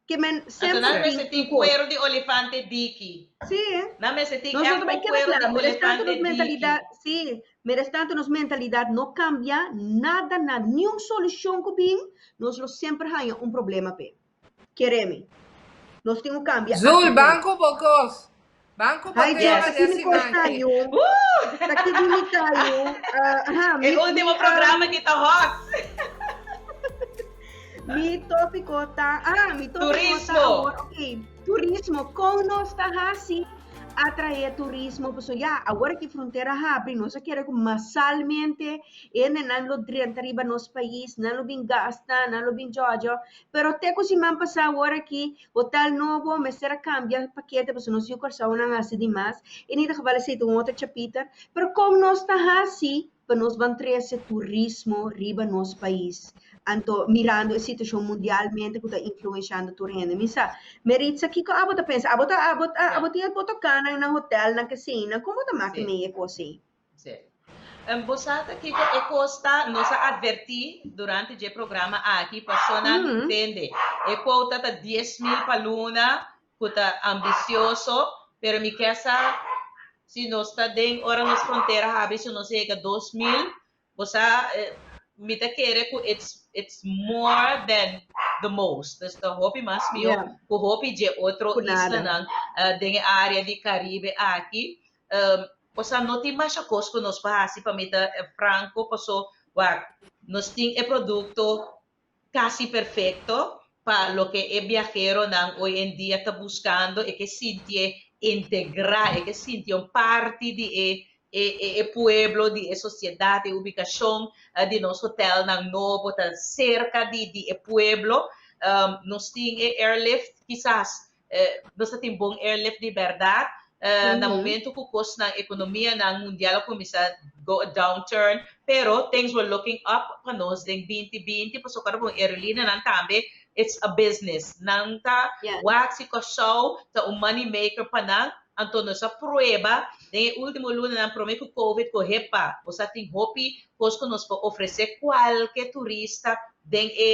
Ke men Anto semper nan tin mester un tin kos. kueru di olifante diki. Sí. Nan mester tin Nos ègt no ta bai un keda kueru kla. di Mientras tanto olifante nos diki. mentalidat, sí, mientras tanto nos mentalidat no kambia, nada, nada, niun solushon ku bin, nos lo semper haña un problema p'e. Kere mi. Nos tin ku kambia Zul, aktitut. ban ku bo kos. Ban ku bo Hai tema Jess, di aki e mi kos siman ta aki. yu. Taki di mi ta yu. Aha, E mi, último mi, programa ki ta hot. Mi tópiko ta, ah, mi tópiko ta Turismo. awor, ok, turismo, kon nos ta hasi atraé turismo? Pasobra ya, awor ki frontera habri, nos a kere ku masalmente hendenan lo drenta riba nos pais, nan lo bin gasta, nan lo bin djòdjò, pero te ku siman pasá awor aki, hotel nobo mester a kambia pakete pasobra nos yu Kòrsounan hasi di mas, en ieder geval esei ta un otro chapiter, pero kon nos ta hasi pa nos ban trese turismo riba nos pais. Anto mirando e situacion mundialmente cu ta influenciando tur hende. Mi sa, Meritza, kico abo ta pensa? Abo ta, abo, Ja. abo tin e botocanan na hotelnan keseinan, como ta maki Sí. mei e cos ei? Sí. Bo sa ta kiko e cos ta? Nos a adverti durante dje programa aki, pasobra tende, e quota ta 10,000 pa luna, cu ta ambicioso, pero mi kier sa si nos ta den ora nos frontera habri si nos yega 2000, bo sa mi ta kere cu it's it's more than the most, dus ta hopi mas mihó cu hopi dje otro islanan den e area di Caribe aki. Bo sa no tin masha cos cu nos por haci pa mi ta franco paso wak nos tin e producto casi perfecto pa loke e biaheronan hoy en dia ta buscando, e ke sintié integrá, e ke sintié un parti di e e e pueblo, di e sociedad, e ubicacion di nos hotelnan nobo ta cerca di di e pueblo. Nos tin e airlift, kisas nos ta tin bon airlift di berdad, na momento cu cosnan, economianan mundial a cuminsa go a downturn, pero things were looking up pa nos den 2020, pasobra cu aerolineanan tambe it's a business, nan ta wak si Kòrsou ta un money maker pa nan, anto nos a prueba den e ultimo lunanan prome cu covid cu hepa, bo sa tin hopi cos cu nos por ofrece cualke turista. den e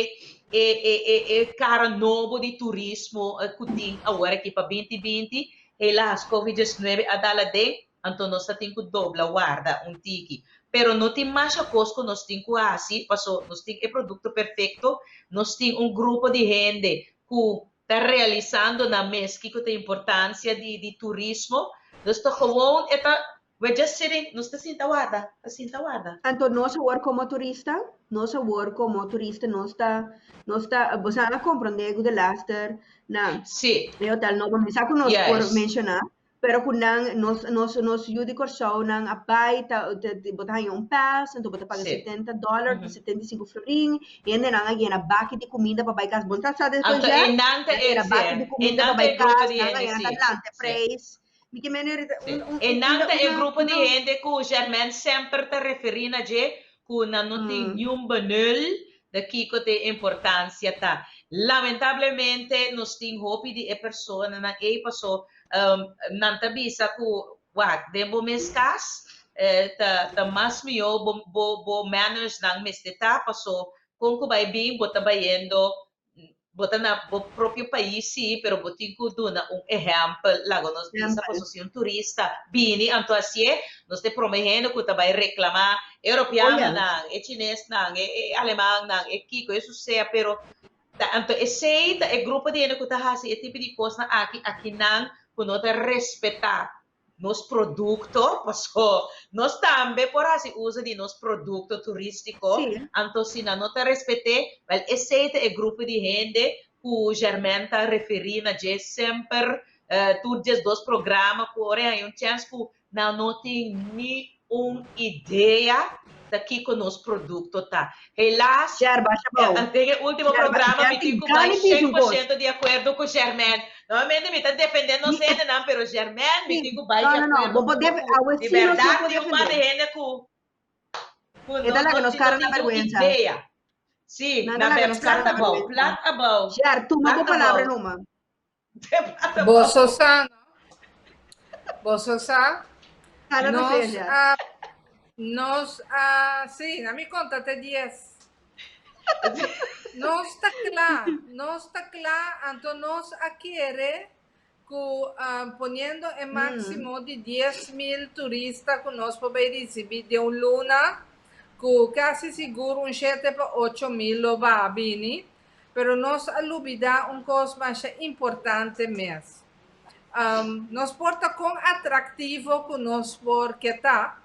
e e e e kara nobo di turismo ku tin awor aki pa binti binti. Helaas Covid diesnuebe a dal aden, anto nos ta tin ku dobla warda un tiki. Pero no tin masha kos ku nos tin ku hasi paso nos tin e produkto perfekto, nos tin un grupo di hende ku ta realisando nan mes kiko ta importancia di di turismo, dus ta gewoon e ta we're just sitting, nos ta sinta warda, ta sinta warda. Anto nos awor como turista, nos awor como turista nos ta, nos ta, bo sa a comprende cu de laster na e hotel nobo, mi sa cu nos por menciona, Pero ku nan, nos, nos, nos yu di Kòrsou nan a bai, ta, bo ta haña un pas, anto bo ta paga 70 dòler, 75 florin, i hendenan a yena baki di kuminda pa bai kas. Bo no ta sa despues Anto ya? e nan ta Nan a yena e, baki di e kuminda nan pa ta bai e grupo kas, di nan a hende, yena sí, ta lanta sí. preis. Mi ke mene Sí. un, un, E un, nan una, ta e una, grupo di una. hende ku Germaine semper ta referí na dje, ku nan no tin niun benul di kiko ta e importansia ta. Lamentablemente nos tin hopi di e personanan ei paso nan ta bisa ku wak den bo mes kas ta ta mas mihó bo bo bo mannersnan mester ta paso kon ku bai bin bo ta bayendo Bo ta na bo propio pais sí, pero bo tin ku duna un ehèmpel. Laga nos bisa pasobra si un turista bini anto hasié, nos ta e promé hende ku ta bai reklamá e europeanonan, e chinesnan, e alemannan, e kiko, e susea, pero ta anto esei ta e grupo di hende ku ta hasi e tipo di kosnan aki akinan ku no ta respetá nos producto, paso nos tambe por haci uso di nos producto turistico, anto si nan no ta respete, wel esey ta e grupo di hende cu Germaine ta referi na dje semper, tur 12 programa cu ora e haña un chens cu nan no tin ni un idea ta kiko nos producto ta. Helaas, Ger, basha bou. den e ultimo Ger, programa Ger mi tin tin cu bai gana di bisa shen un por cos. shento di acuerdo cu Germaine. Normalmente mi ta defende nos hendenan, pero Germaine mi Sí. tin cu bai No, di no, no. acuerdo Bo por cu bo def cu awe di sí nos no berdad por tin un par de defende. hende cu cu E no ta laga no nos tin no cara na tin niun bergüenza. idea. Sí, Nan ta na laga ber nos cara plat na abou, bergüenza. plat abou, Ger, tuma bo plat palabra abou. numa. Plat abou. Boso sa, no? Boso sa, Cala no nos sea, Ger. a, nos a, sí, na mi conta te dies. Nos ta kla, nos ta kla, anto nos a kere ku poniendo e máksimo di 10,000 turista ku nos por bai risibí den un luna, ku kasi sigur un shete pa 8000 lo baha bini, pero nos a lubidá un kos masha importante mes. Nos por ta kon atraktivo ku nos por ke ta,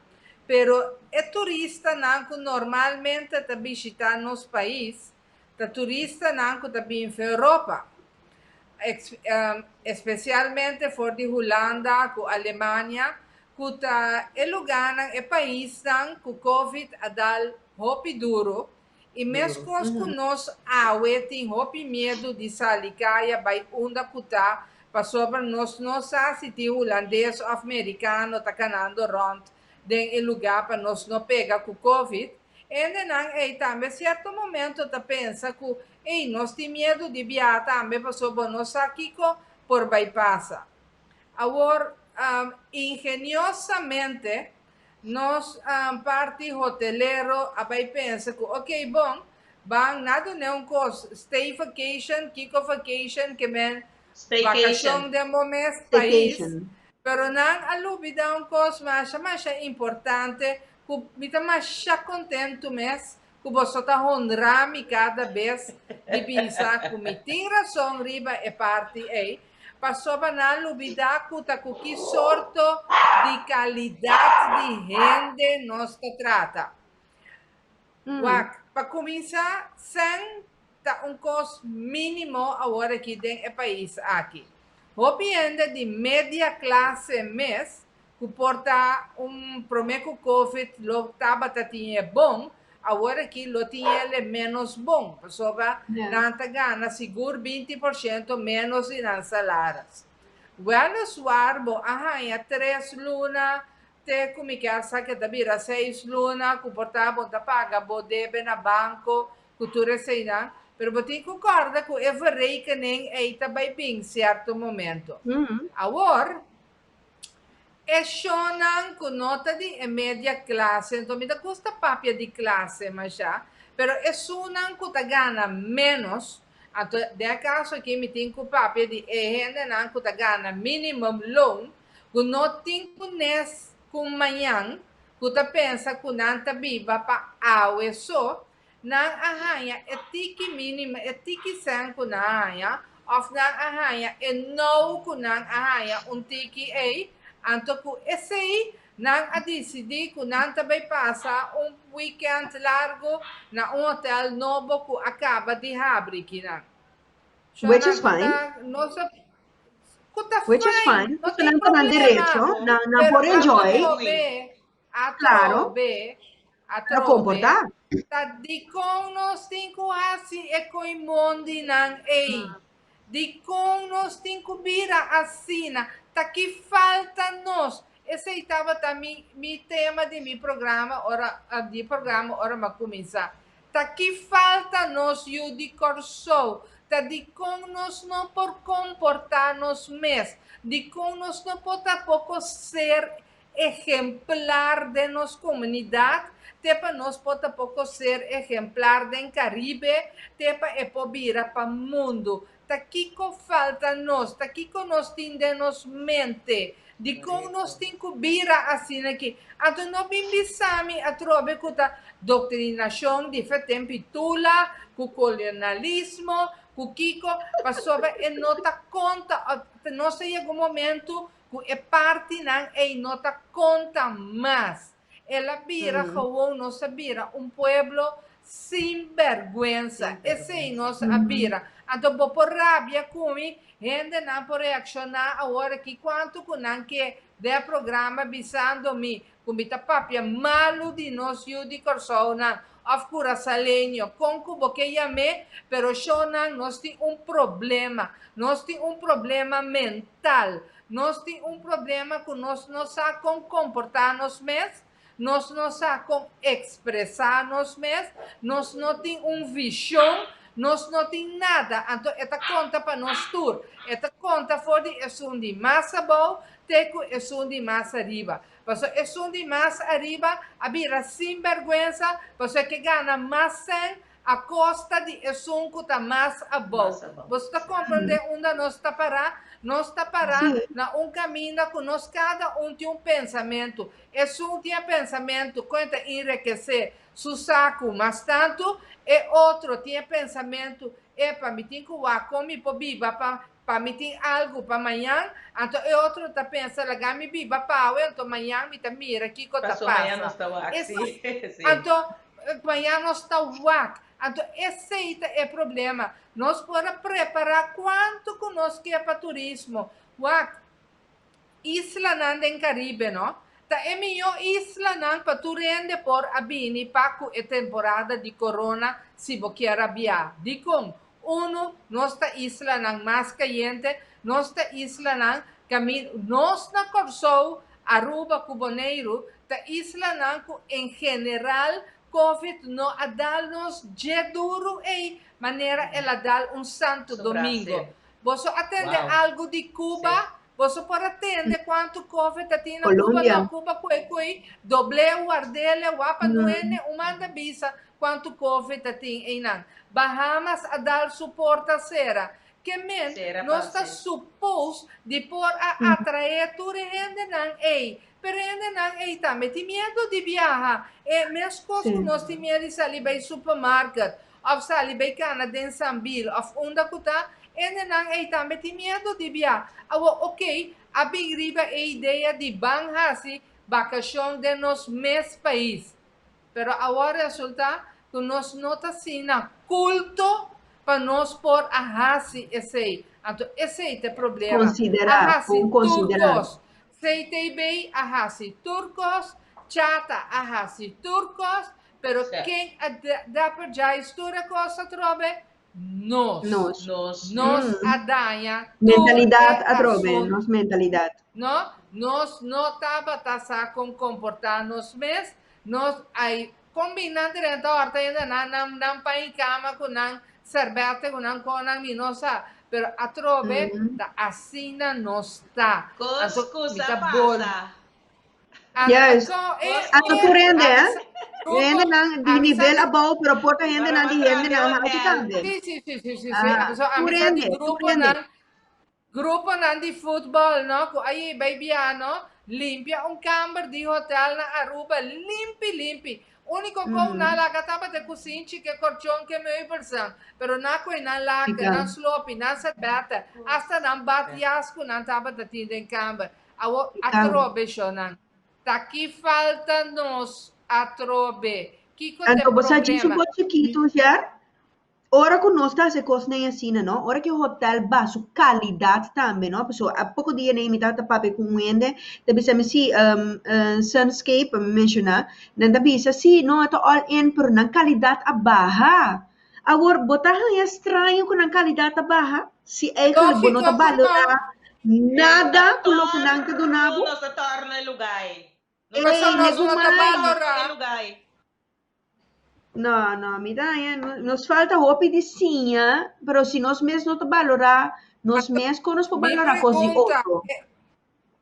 pero e turistanan ku normalmente ta bishitá nos pais ta turistanan ku ta bin for Europa, espesialmente for di Hulanda ku Alemania, ku ta e lugánan, e paisnan ku Covid a dal hopi duru. I meskos ku nos awe tin hopi miedu di sali kaya bai unda ku ta pasobra nos no sa si tin hulandes òf merikano ta kanando rònt den e lugá pa nos no pega ku covid, hendenan ei tambe sierto momento ta pensa ku ei nos tin miedu di biaha tambe pasobra bo no sa kiko por bai pasa. Awor ingeniosamente Nos parti hotelero a bai pensa ku ok bon, ban na dun'é un kos, stay vacation, kiko vacation ke men Staycation. vakashon den bo mes pais, Staycation. pero nan a lubida un kos masha masha importante ku mi ta masha kontentu mes ku boso ta honra mi kada bes di bisa ku mi tin rason riba e parti ei, Pasobra nan lubidá ku ta ku ki sorto di kalidat di hende nos ta trata. Wak, pa kuminsá, sèn ta un kos mínimo awor aki den e pais aki. Hopi hende di media klase mes ku por ta un promé ku covid lo tabata tin e bon, awor aki lo tin el e ménos bon, pasobra nan ta gana sigur 20% ménos di nan salaris. Wèliswaar bo a haña tres luna te ku mi kier sa ke ta bira seis luna ku por ta bo ta paga bo debe na banko ku tur eseinan, pero bo tin ku kòrda ku e verrekening ei ta bai bin sierto momento. Awor, E shonnan ku no ta di e media klase, enton mi ta gusta papia di klase masha, Pero esunnan ku ta gana ménos, anto den e kaso aki mi tin ku papia di e hendenan ku ta gana minimum loon, ku no tin kunes ku mañan, ku ta pensa ku nan ta biba pa awe so, nan a haña e tiki mínimo, e tiki sèn ku nan a haña, òf nan a haña e nou ku nan a haña un tiki ei, anto ku esei nan a disidí ku nan ta bai pasa un wikènt largu na un hotèl nobo ku a kaba di habri kinan. Which is Shona, ku fine. ta nos a ku ta Which is fine, fine. no Pasobra tin nan ta nan problema. derecho, nan nan Pero por enjoy. atrobe, Claro. atrobe, Pero atrobe, comportá. ta dikon nos tin ku hasi e koimondinan ei? Dikon nos tin ku bira asina? Ta ki falta nos? Esei tabata mi mi tema di mi programa ora di programa ora mi a kuminsá. Ta ki falta nos yu di Kòrsou? Ta dikon nos no por komportá nos mes? Dikon nos no por tampoko ser ehemplar den nos komunidat? Te pa nos por tampoko ser ehemplar den Karibe, te pa e por bira pa mundu. Ta kiko falta nos? Ta kiko nos tin den nos mente? Dikon nos tin ku bira asina aki? Anto no bin bisa mi atrobe ku ta doktrinashon di Fetén Pitula, ku kolonialismo, ku kiko, pasobra e no ta konta. Nos ta yega un momentu ku e partinan ei no ta konta mas. El a bira gewoon, nos a bira un pueblo sin bergwensa. Esei nos a bira. Anto bo por rabia ku mi, hendenan por reakshoná awor aki kuantu ku nan ke den e programa bisando mi ku mi ta papia malu di nos yu di Kòrsounan òf kurasaleño, kon ku bo ke yam'é, pero shownan nos tin un problema. Nos tin un problema mental. Nos tin un problema ku nos no sa kon komportá nos mes, nos no sa kon ekspresá nos mes, nos no tin un vishon, nos no tin nada. Anto e ta konta pa nos tur. E ta konta for di esun di mas abou te ku esun di mas ariba. Pasobra esun di mas ariba a bira sinbèrgwensa, pasobra e ke gana mas sèn a kosta di esun ku ta mas abou. Boso ta komprendé unda nos ta pará? Nos ta pará na un kaminda ku nos kada un tin un pensamentu. Esun tin e pensamentu kon e ta enrekesé su saku mas tantu, e otro tin e pensamentu, Epa, mi tin ku wak kon mi por biba pa pa mi tin algu pa mañan. Anto e otro ta pensa, Laga mi biba pa awe, anto mañan mi ta mira kiko ta pasa. Anto Maña nos ta wak. Anto esei ta e problema. Nos por a prepará kuantu ku nos ke pa turismo. Wak, islanan den Karibe no, ta e mihó islanan pa tur hende por a bini pa ku e temporada di korona si bo kier a bia. Dikon? Unu, nos ta islanan mas kayente, nos ta islanan kamin nos na Kòrsou, Aruba ku Boneiru ta islanan ku en general Covid no a dal nos dje duru ei manera el a dal un Santo Domingo. Boso a tende algu di Cuba? Boso por a tende kuantu Covid a tin na Cuba? No, Cuba kue kui doble wardele wapa nuene un manda bisa kuantu Covid a tin einan. Bahamas a dal su porta sera. Ke men nos ta suppose di por a atraé tur e hendenan ei. Pero e hendenan ei tambe tin miedu di biaha. E meskos ku nos tin miedu di sali bai supermarket òf sali bai kana den Sambil òf unda ku ta, e hendenan ei tambe tin miedu di biaha. Awor, oké, a bin riba e idea di ban hasi bakashon den nos mes pais. Pero awor resulta ku nos no ta asina kulto pa nos por a hasi esei. Anto esei ta e problema. A hasi tur kos. CTB a hasi tur kos, Chata a hasi tur kos, pero ken a dapper djais tur e kos atrobe? Nos. Nos. Nos. Nos a daña tur Mentalidad e atrobe, asuntu. nos mentalidad. No, nos no tabata sa con comporta nos mes, nos ay con bin nan drenta horta yenda nan nan nan paña cama cu nan serbete cu nan conan mi no sa, pero atrobe ta asina nos ta. Cos Anto cu mi sa ta bol pasa. Anto Juist. e Anto tur hende, anto hè? Hendenan di nivel abou, pero por ta hendenan di hendenan haltu tambe. Sí, sí, sí, sí, sí, sí. So, ami sa di gruponan, gruponan di futbol, no, ku a bai bia, no, limpia un kamber di hotel na Aruba, limpi, limpi. Úniko kou nan laga tabata e kusinchi ku e korchon ku e meubelsnan, pero nan koe nan laken, nan slopi, nan serbètè, asta nan badjas ku nan tabata tin den kamber. Awor atrobe shonnan. Ta ki falta nos atrobe? Kiko ta e Anto bo sa djis un problema? por chikitu, Ger? Ora ku nos ta hasi kosnan asina, no? Ora ku e hotel baha su kalidat tambe, no? Pasobra a poko dia nei mi tabata papia ku un hende, ta bisa mi si, Sunscape, mi menshoná, nan ta bisa si, no, e ta all in, pero nan kalidat a baha. Awor, bo ta haña straño ku nan kalidat a baha? Si eigenlijk bo no ta Lógiko ku no. balorá nada ku loke nan ta duna bo? Nos ta torna e lugá ei. Ey, Pasobra nos no ta legumai. balorá. E lugá ei. No, no, mi ta haña, nos falta hopi di siña, pero si nos mes no ta balorá nos mes, kon nos por Mi balorá kos di pregunta, otro?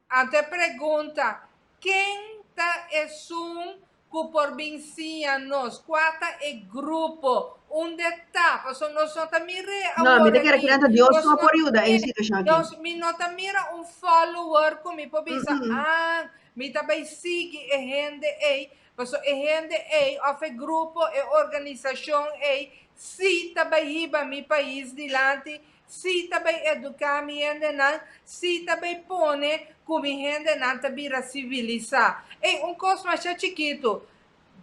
Anto e pregunta, Ken ta esun ku por bin siña nos? Kua ta e grupo? Unda e ta? Pasobra nos no ta mir'é No, mi awor ta kere aki. kere ta Dios Nos no no por ta yuda e mir'é. situashon aki. Nos, mi no ta mira un follower ku mi por bisa, ah, mi ta bai sigui e hende ei, Pasobra e hende ei òf e grupo, e organisashon ei sí ta bai hiba mi pais dilanti, sí ta bai eduká mi hendenan, sí ta bai pone ku mi hendenan ta bira sivilisá. Ei, un kos masha chikitu,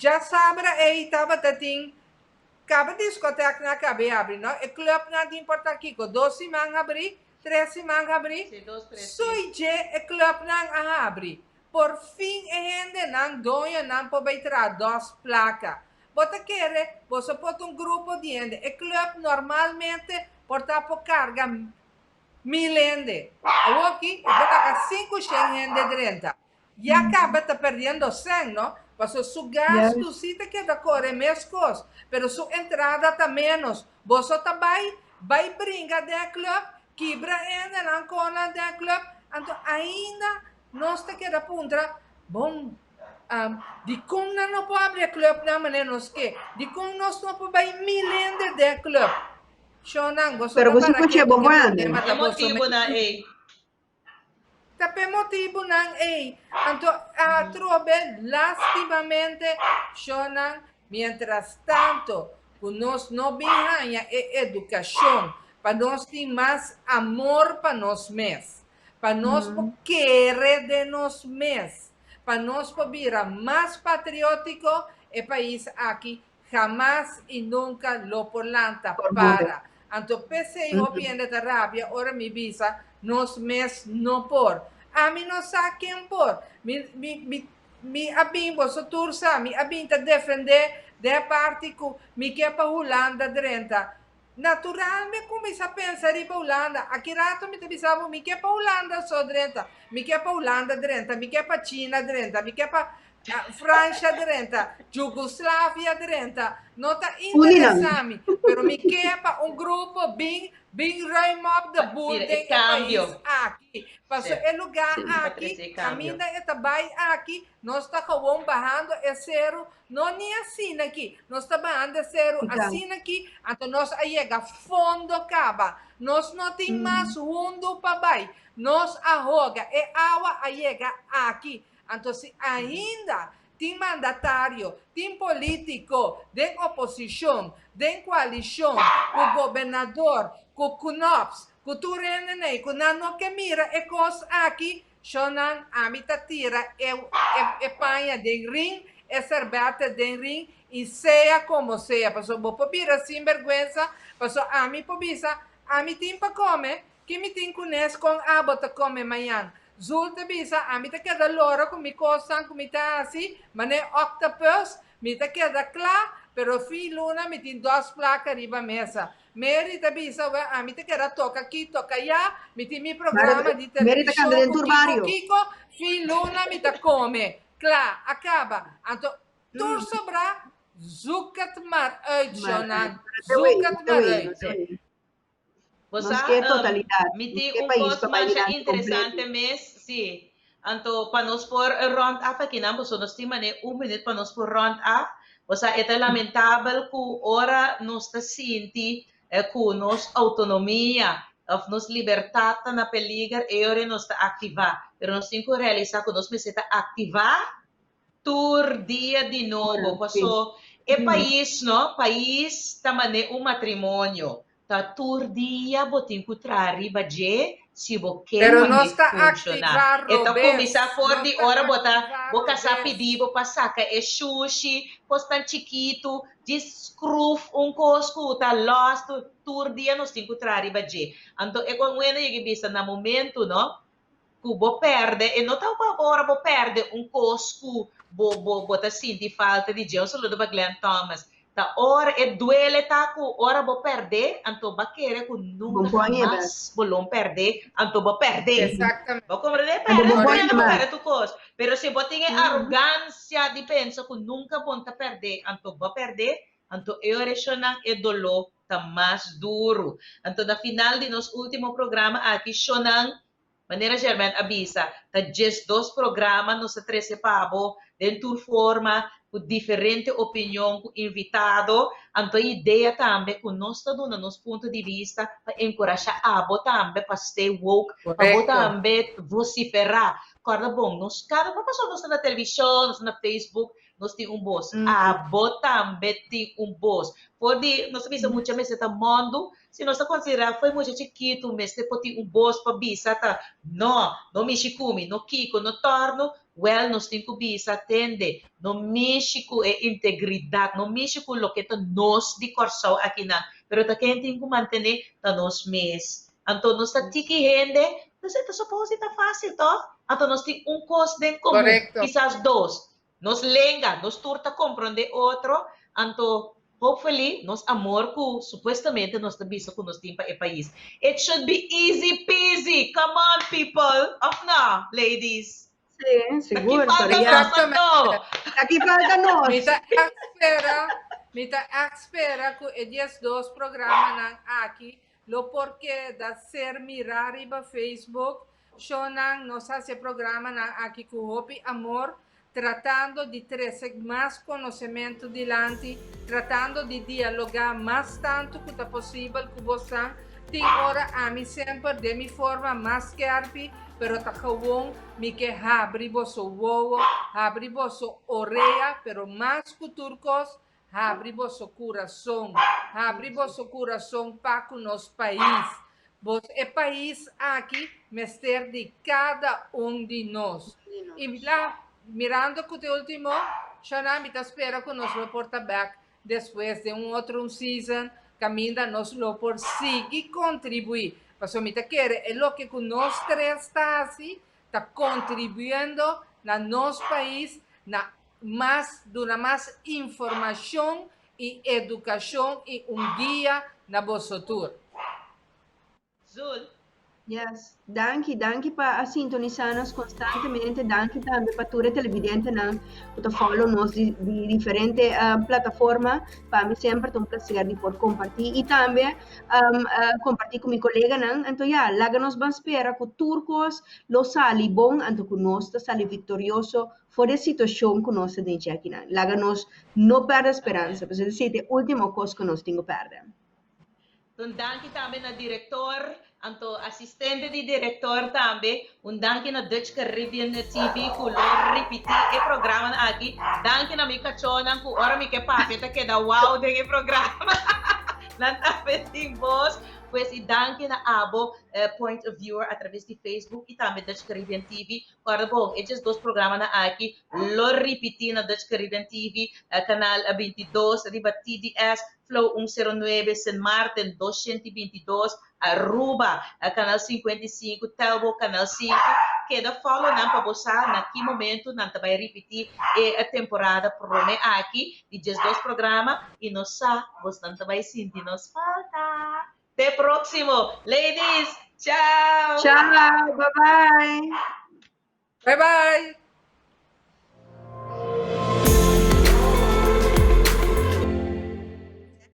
djasabra ei tabata tin kaba diskoteknan a kaba habri, no? E klùpnan tin por ta kiko, dos siman habrí, tres siman habrí? Soy dje e klùpnan a habri. Por fin e hendenan, doñonan por bay traha dos placa. Bo ta kere boso por ta un grupo di hende. E club normalmente por ta por carga mil hende. Awoki e por laga sinku shen hende drenta. Ya caba ta perdiendo sen, no? Pasobra su gastu si ta keda core mescos, pero su entrada ta menos. Boso ta bay, bay bringa den e club, kibra hendenan conan den e club, anto ainda Nos ta keda puntra, Bon, dikon nan no por habri e clubnan manera nos ke? Dikon nos no por bai mil hende den e club? Shownan, boso Pero ta bo si para kuche ketu bo ku e grande. problema E ta boso motibunan mes. ei. Ta p'e motibunan ei. Anto atrobe, lastimamente, shownan, mientras tanto ku nos no bin haña e edukashon pa nos tin mas amor pa nos mes, Pa nos por kere den nos mes, pa nos por bira mas patriótiko, e pais aki hamas i nunka lo por lanta para. Anto p'esei hopi hende ta rabia ora mi bisa nos mes no por. Ami no sa ken por. Mi, mi, mi, mi a bin, boso tur sa, mi a bin ta defendé den e parti ku mi ke pa Hulanda drenta. Natural mi a kuminsá pensa riba Hulanda. Aki rato mi ta bisa bo, mi ke pa Hulanda so drenta, mi ke pa Hulanda drenta, mi ke pa China drenta, mi ke pa Fransha drenta, Jugoslavia drenta. No ta interesá mi, pero mi ke pa un grupo bin bin ruim op de boel Mira, den e e cambio. pais aki. Pasobra Sí. e lugá Sí, pa aki, trese e cambio. kaminda e ta bai aki, nos ta gewoon bahando e seru No ni asina aki. Nos ta bahando e seru asina aki, anto nos a yega fondo kaba. Nos no tin mas hundu pa bai. Nos a hoga, e awa a yega aki. Anto si ainda tin mandatario, tin politico den oposicion, den coalicion, cu gobernador, cu Knops, cu tur hende nei, cu nan no ke mira e cos aki, Shonnan, ami ta tira e e paña den rin, e serbete den rin, i sea komo sea, pasobra bo por bira sinbergwensa, pasobra ami por bisa, Ami tin pa kome, ki mi tin kunes kon abo ta kome mañan? Zul ta bisa, Ami ta keda lora ku mi kosnan ku mi ta hasi, manera octopus, mi ta keda kla, pero fin luna mi tin dos plaka riba mesa. Mary ta bisa, Wè, ami ta keda toka aki, toka ayá, mi tin mi programa di Mary ta kanta televishon den ku tur kiko bario. kiko, fin luna mi ta kome. Kla, a kaba. Anto, tur sobrá, zoek het maar uit, Maar Shonan. uit. Pero te wei, Zoek het te maar wei, uit. te wei. Bo Nos sa, ke totalidat, mi nos tin ke un pais kos pa bai masha dilanti interesante kompleto. mes, sí. Anto, pa nos por rond af akinan, boso nos tin manera un minuut pa nos por rond af. Osea, e ta lamentabel ku ora nos ta sinti ku nos outonomia òf nos libertat ta na peliger, e ora nos ta aktivá. Pero nos tin ku realisá ku nos mester ta aktivá tur dia di nobo. Paso e pais, no, pais ta manera un matrimonio. Ta tur dia bo tin ku traha riba dje si bo ke Pero pa nos e ta funshoná. aktivá E ta robes. kuminsá for Nos di ta ora bo ta aktivá bo kasá robes. pidi bo pa saka e shushi, kosnan chikitu, djis skruf un kos ku ta lòs, tur dia nos tin ku traha riba dje. Anto e kon wende yega bisa na momentu no ku bo pèrdè, e no ta pa ora bo pèrdè un kos ku bo bo bo ta sinti falta di dje. Un saludo pa Glenn Thomas. Ta ora e duele ta ku ora bo pèrdè, anto bo a kere ku Bo nunka por haña bèk. hamas bo lo pèrdè, anto bo pèrdè. Exactamente. Bo komprendé? Anto Pèrdè bo bo por pèrdè, haña bo bèk. pèrdè tur kos. Pero si bo tin e arogansia di pensa ku nunka bo no ta pèrdè, anto bo pèrdè, anto e orashonnan, e doló ta mas duru. Anto na final di nos último programa aki, shonnan, manera Germaine a bisa, ta 12 programa nos a trese pa bo den tur forma, ku diferente opinion, ku invitado. Anto e idea tambe ku nos ta duna nos punto di bista pa enkurashá abo tambe pa stay woke, pa bo tambe vosiferá. Kòrda bon, nos kada pasobra nos ta na televishon, nos ta na Facebook, Nos tin un bos. Abo tambe tin un bos. For di, nos ta bisa mucha mester ta mòndu, si nos ta konsiderá fo'i mucha chikitu mester por tin un bos pa bisa ta no, no mishi ku mi, no kiko, no tòrnu, wèl nos tin ku bisa, tende, no mishi ku e integridat, no mishi ku loke ta nos di Kòrsou akinan, pero ta ken tin ku mantené? Ta nos mes. Anto nos ta tiki hende, nos e ta supos di ta fásil tòg? Anto nos tin un kos den komun, kisas dos. Nos lenga, nos tur ta komprondé otro, anto hopefully nos amor ku supuestamente nos ta bisa ku nos tin pa e pais. It should be easy peasy, come on people, of no, ladies? Sí, Ta ki sigur, falta pero ya. nos anto? Ta ki falta nos? Mi ta spera, mi ta spera ku e 12 programanan aki lo por keda ser mirá riba Facebook. Shownan, nos hasi e programanan aki ku hopi amor, tratando di trese mas konosementu dilanti, tratando di dialogá mas tantu ku ta posibel ku bosan. Tin ora ami semper den mi forma mas skèrpi, pero ta gewon mi ke habri boso wowo, habri boso orea, pero mas ku tur kos, Habri boso kurason, habri boso kurason pa ku nos pais. Bos e pais aki mester di kada un di nos. I la, mirando ku te ultimo, Shana, mi ta spera ku nos lo por ta bek despues den un otro un season kaminda nos lo por sigui kontribuí. Pasobra mi ta kere e loke ku nos tres ta hasi ta kontribuyendo na nos pais na mas duna mas informashon i edukashon i un guia na boso tur. Zul. Yes, danki, danki pa a sintonisa nos konstantemente, danki tambe pa tur e televidentenan ku ta follow nos di di diferente plataforma, pa mi semper ta un plaser di por kompartí i tambe kompartí ku mi koleganan, anto ya, laga nos ban spera ku tur kos lo sali bon, anto ku nos ta sali viktorioso For di e situashon ku nos ta den dje akinan, laga nos no pèrdè speransa, pasobra esei ta e último kos ku nos tin ku pèrdè. Un danki tambe na direktor, anto asistente di direktor tambe. Un danki na Dutch Caribbean TV ku lo ripití e programanan aki. Danki na mi kachónan ku ora mi ke papia ta keda wou den e programa. Nan tambe tin bos. Pues i danki na abo Point of Viewer atraves di Facebook i tambe Dutch Caribbean TV. Kòrda bon, e 12 programanan aki lo ripití na Dutch Caribbean TV, kanal 22, riba TDS, Flow 109, Sint Maarten 222, Aruba, kanal 55, Telbo, kanal 5. Keda follow nan pa bo sa na ki momentu nan ta bai ripití e temporada promé aki di 12 programa i nos sa bosnan ta bai sinti nos falta. Te próximo, ladies. Chao. Chao, bye bye. Bye bye.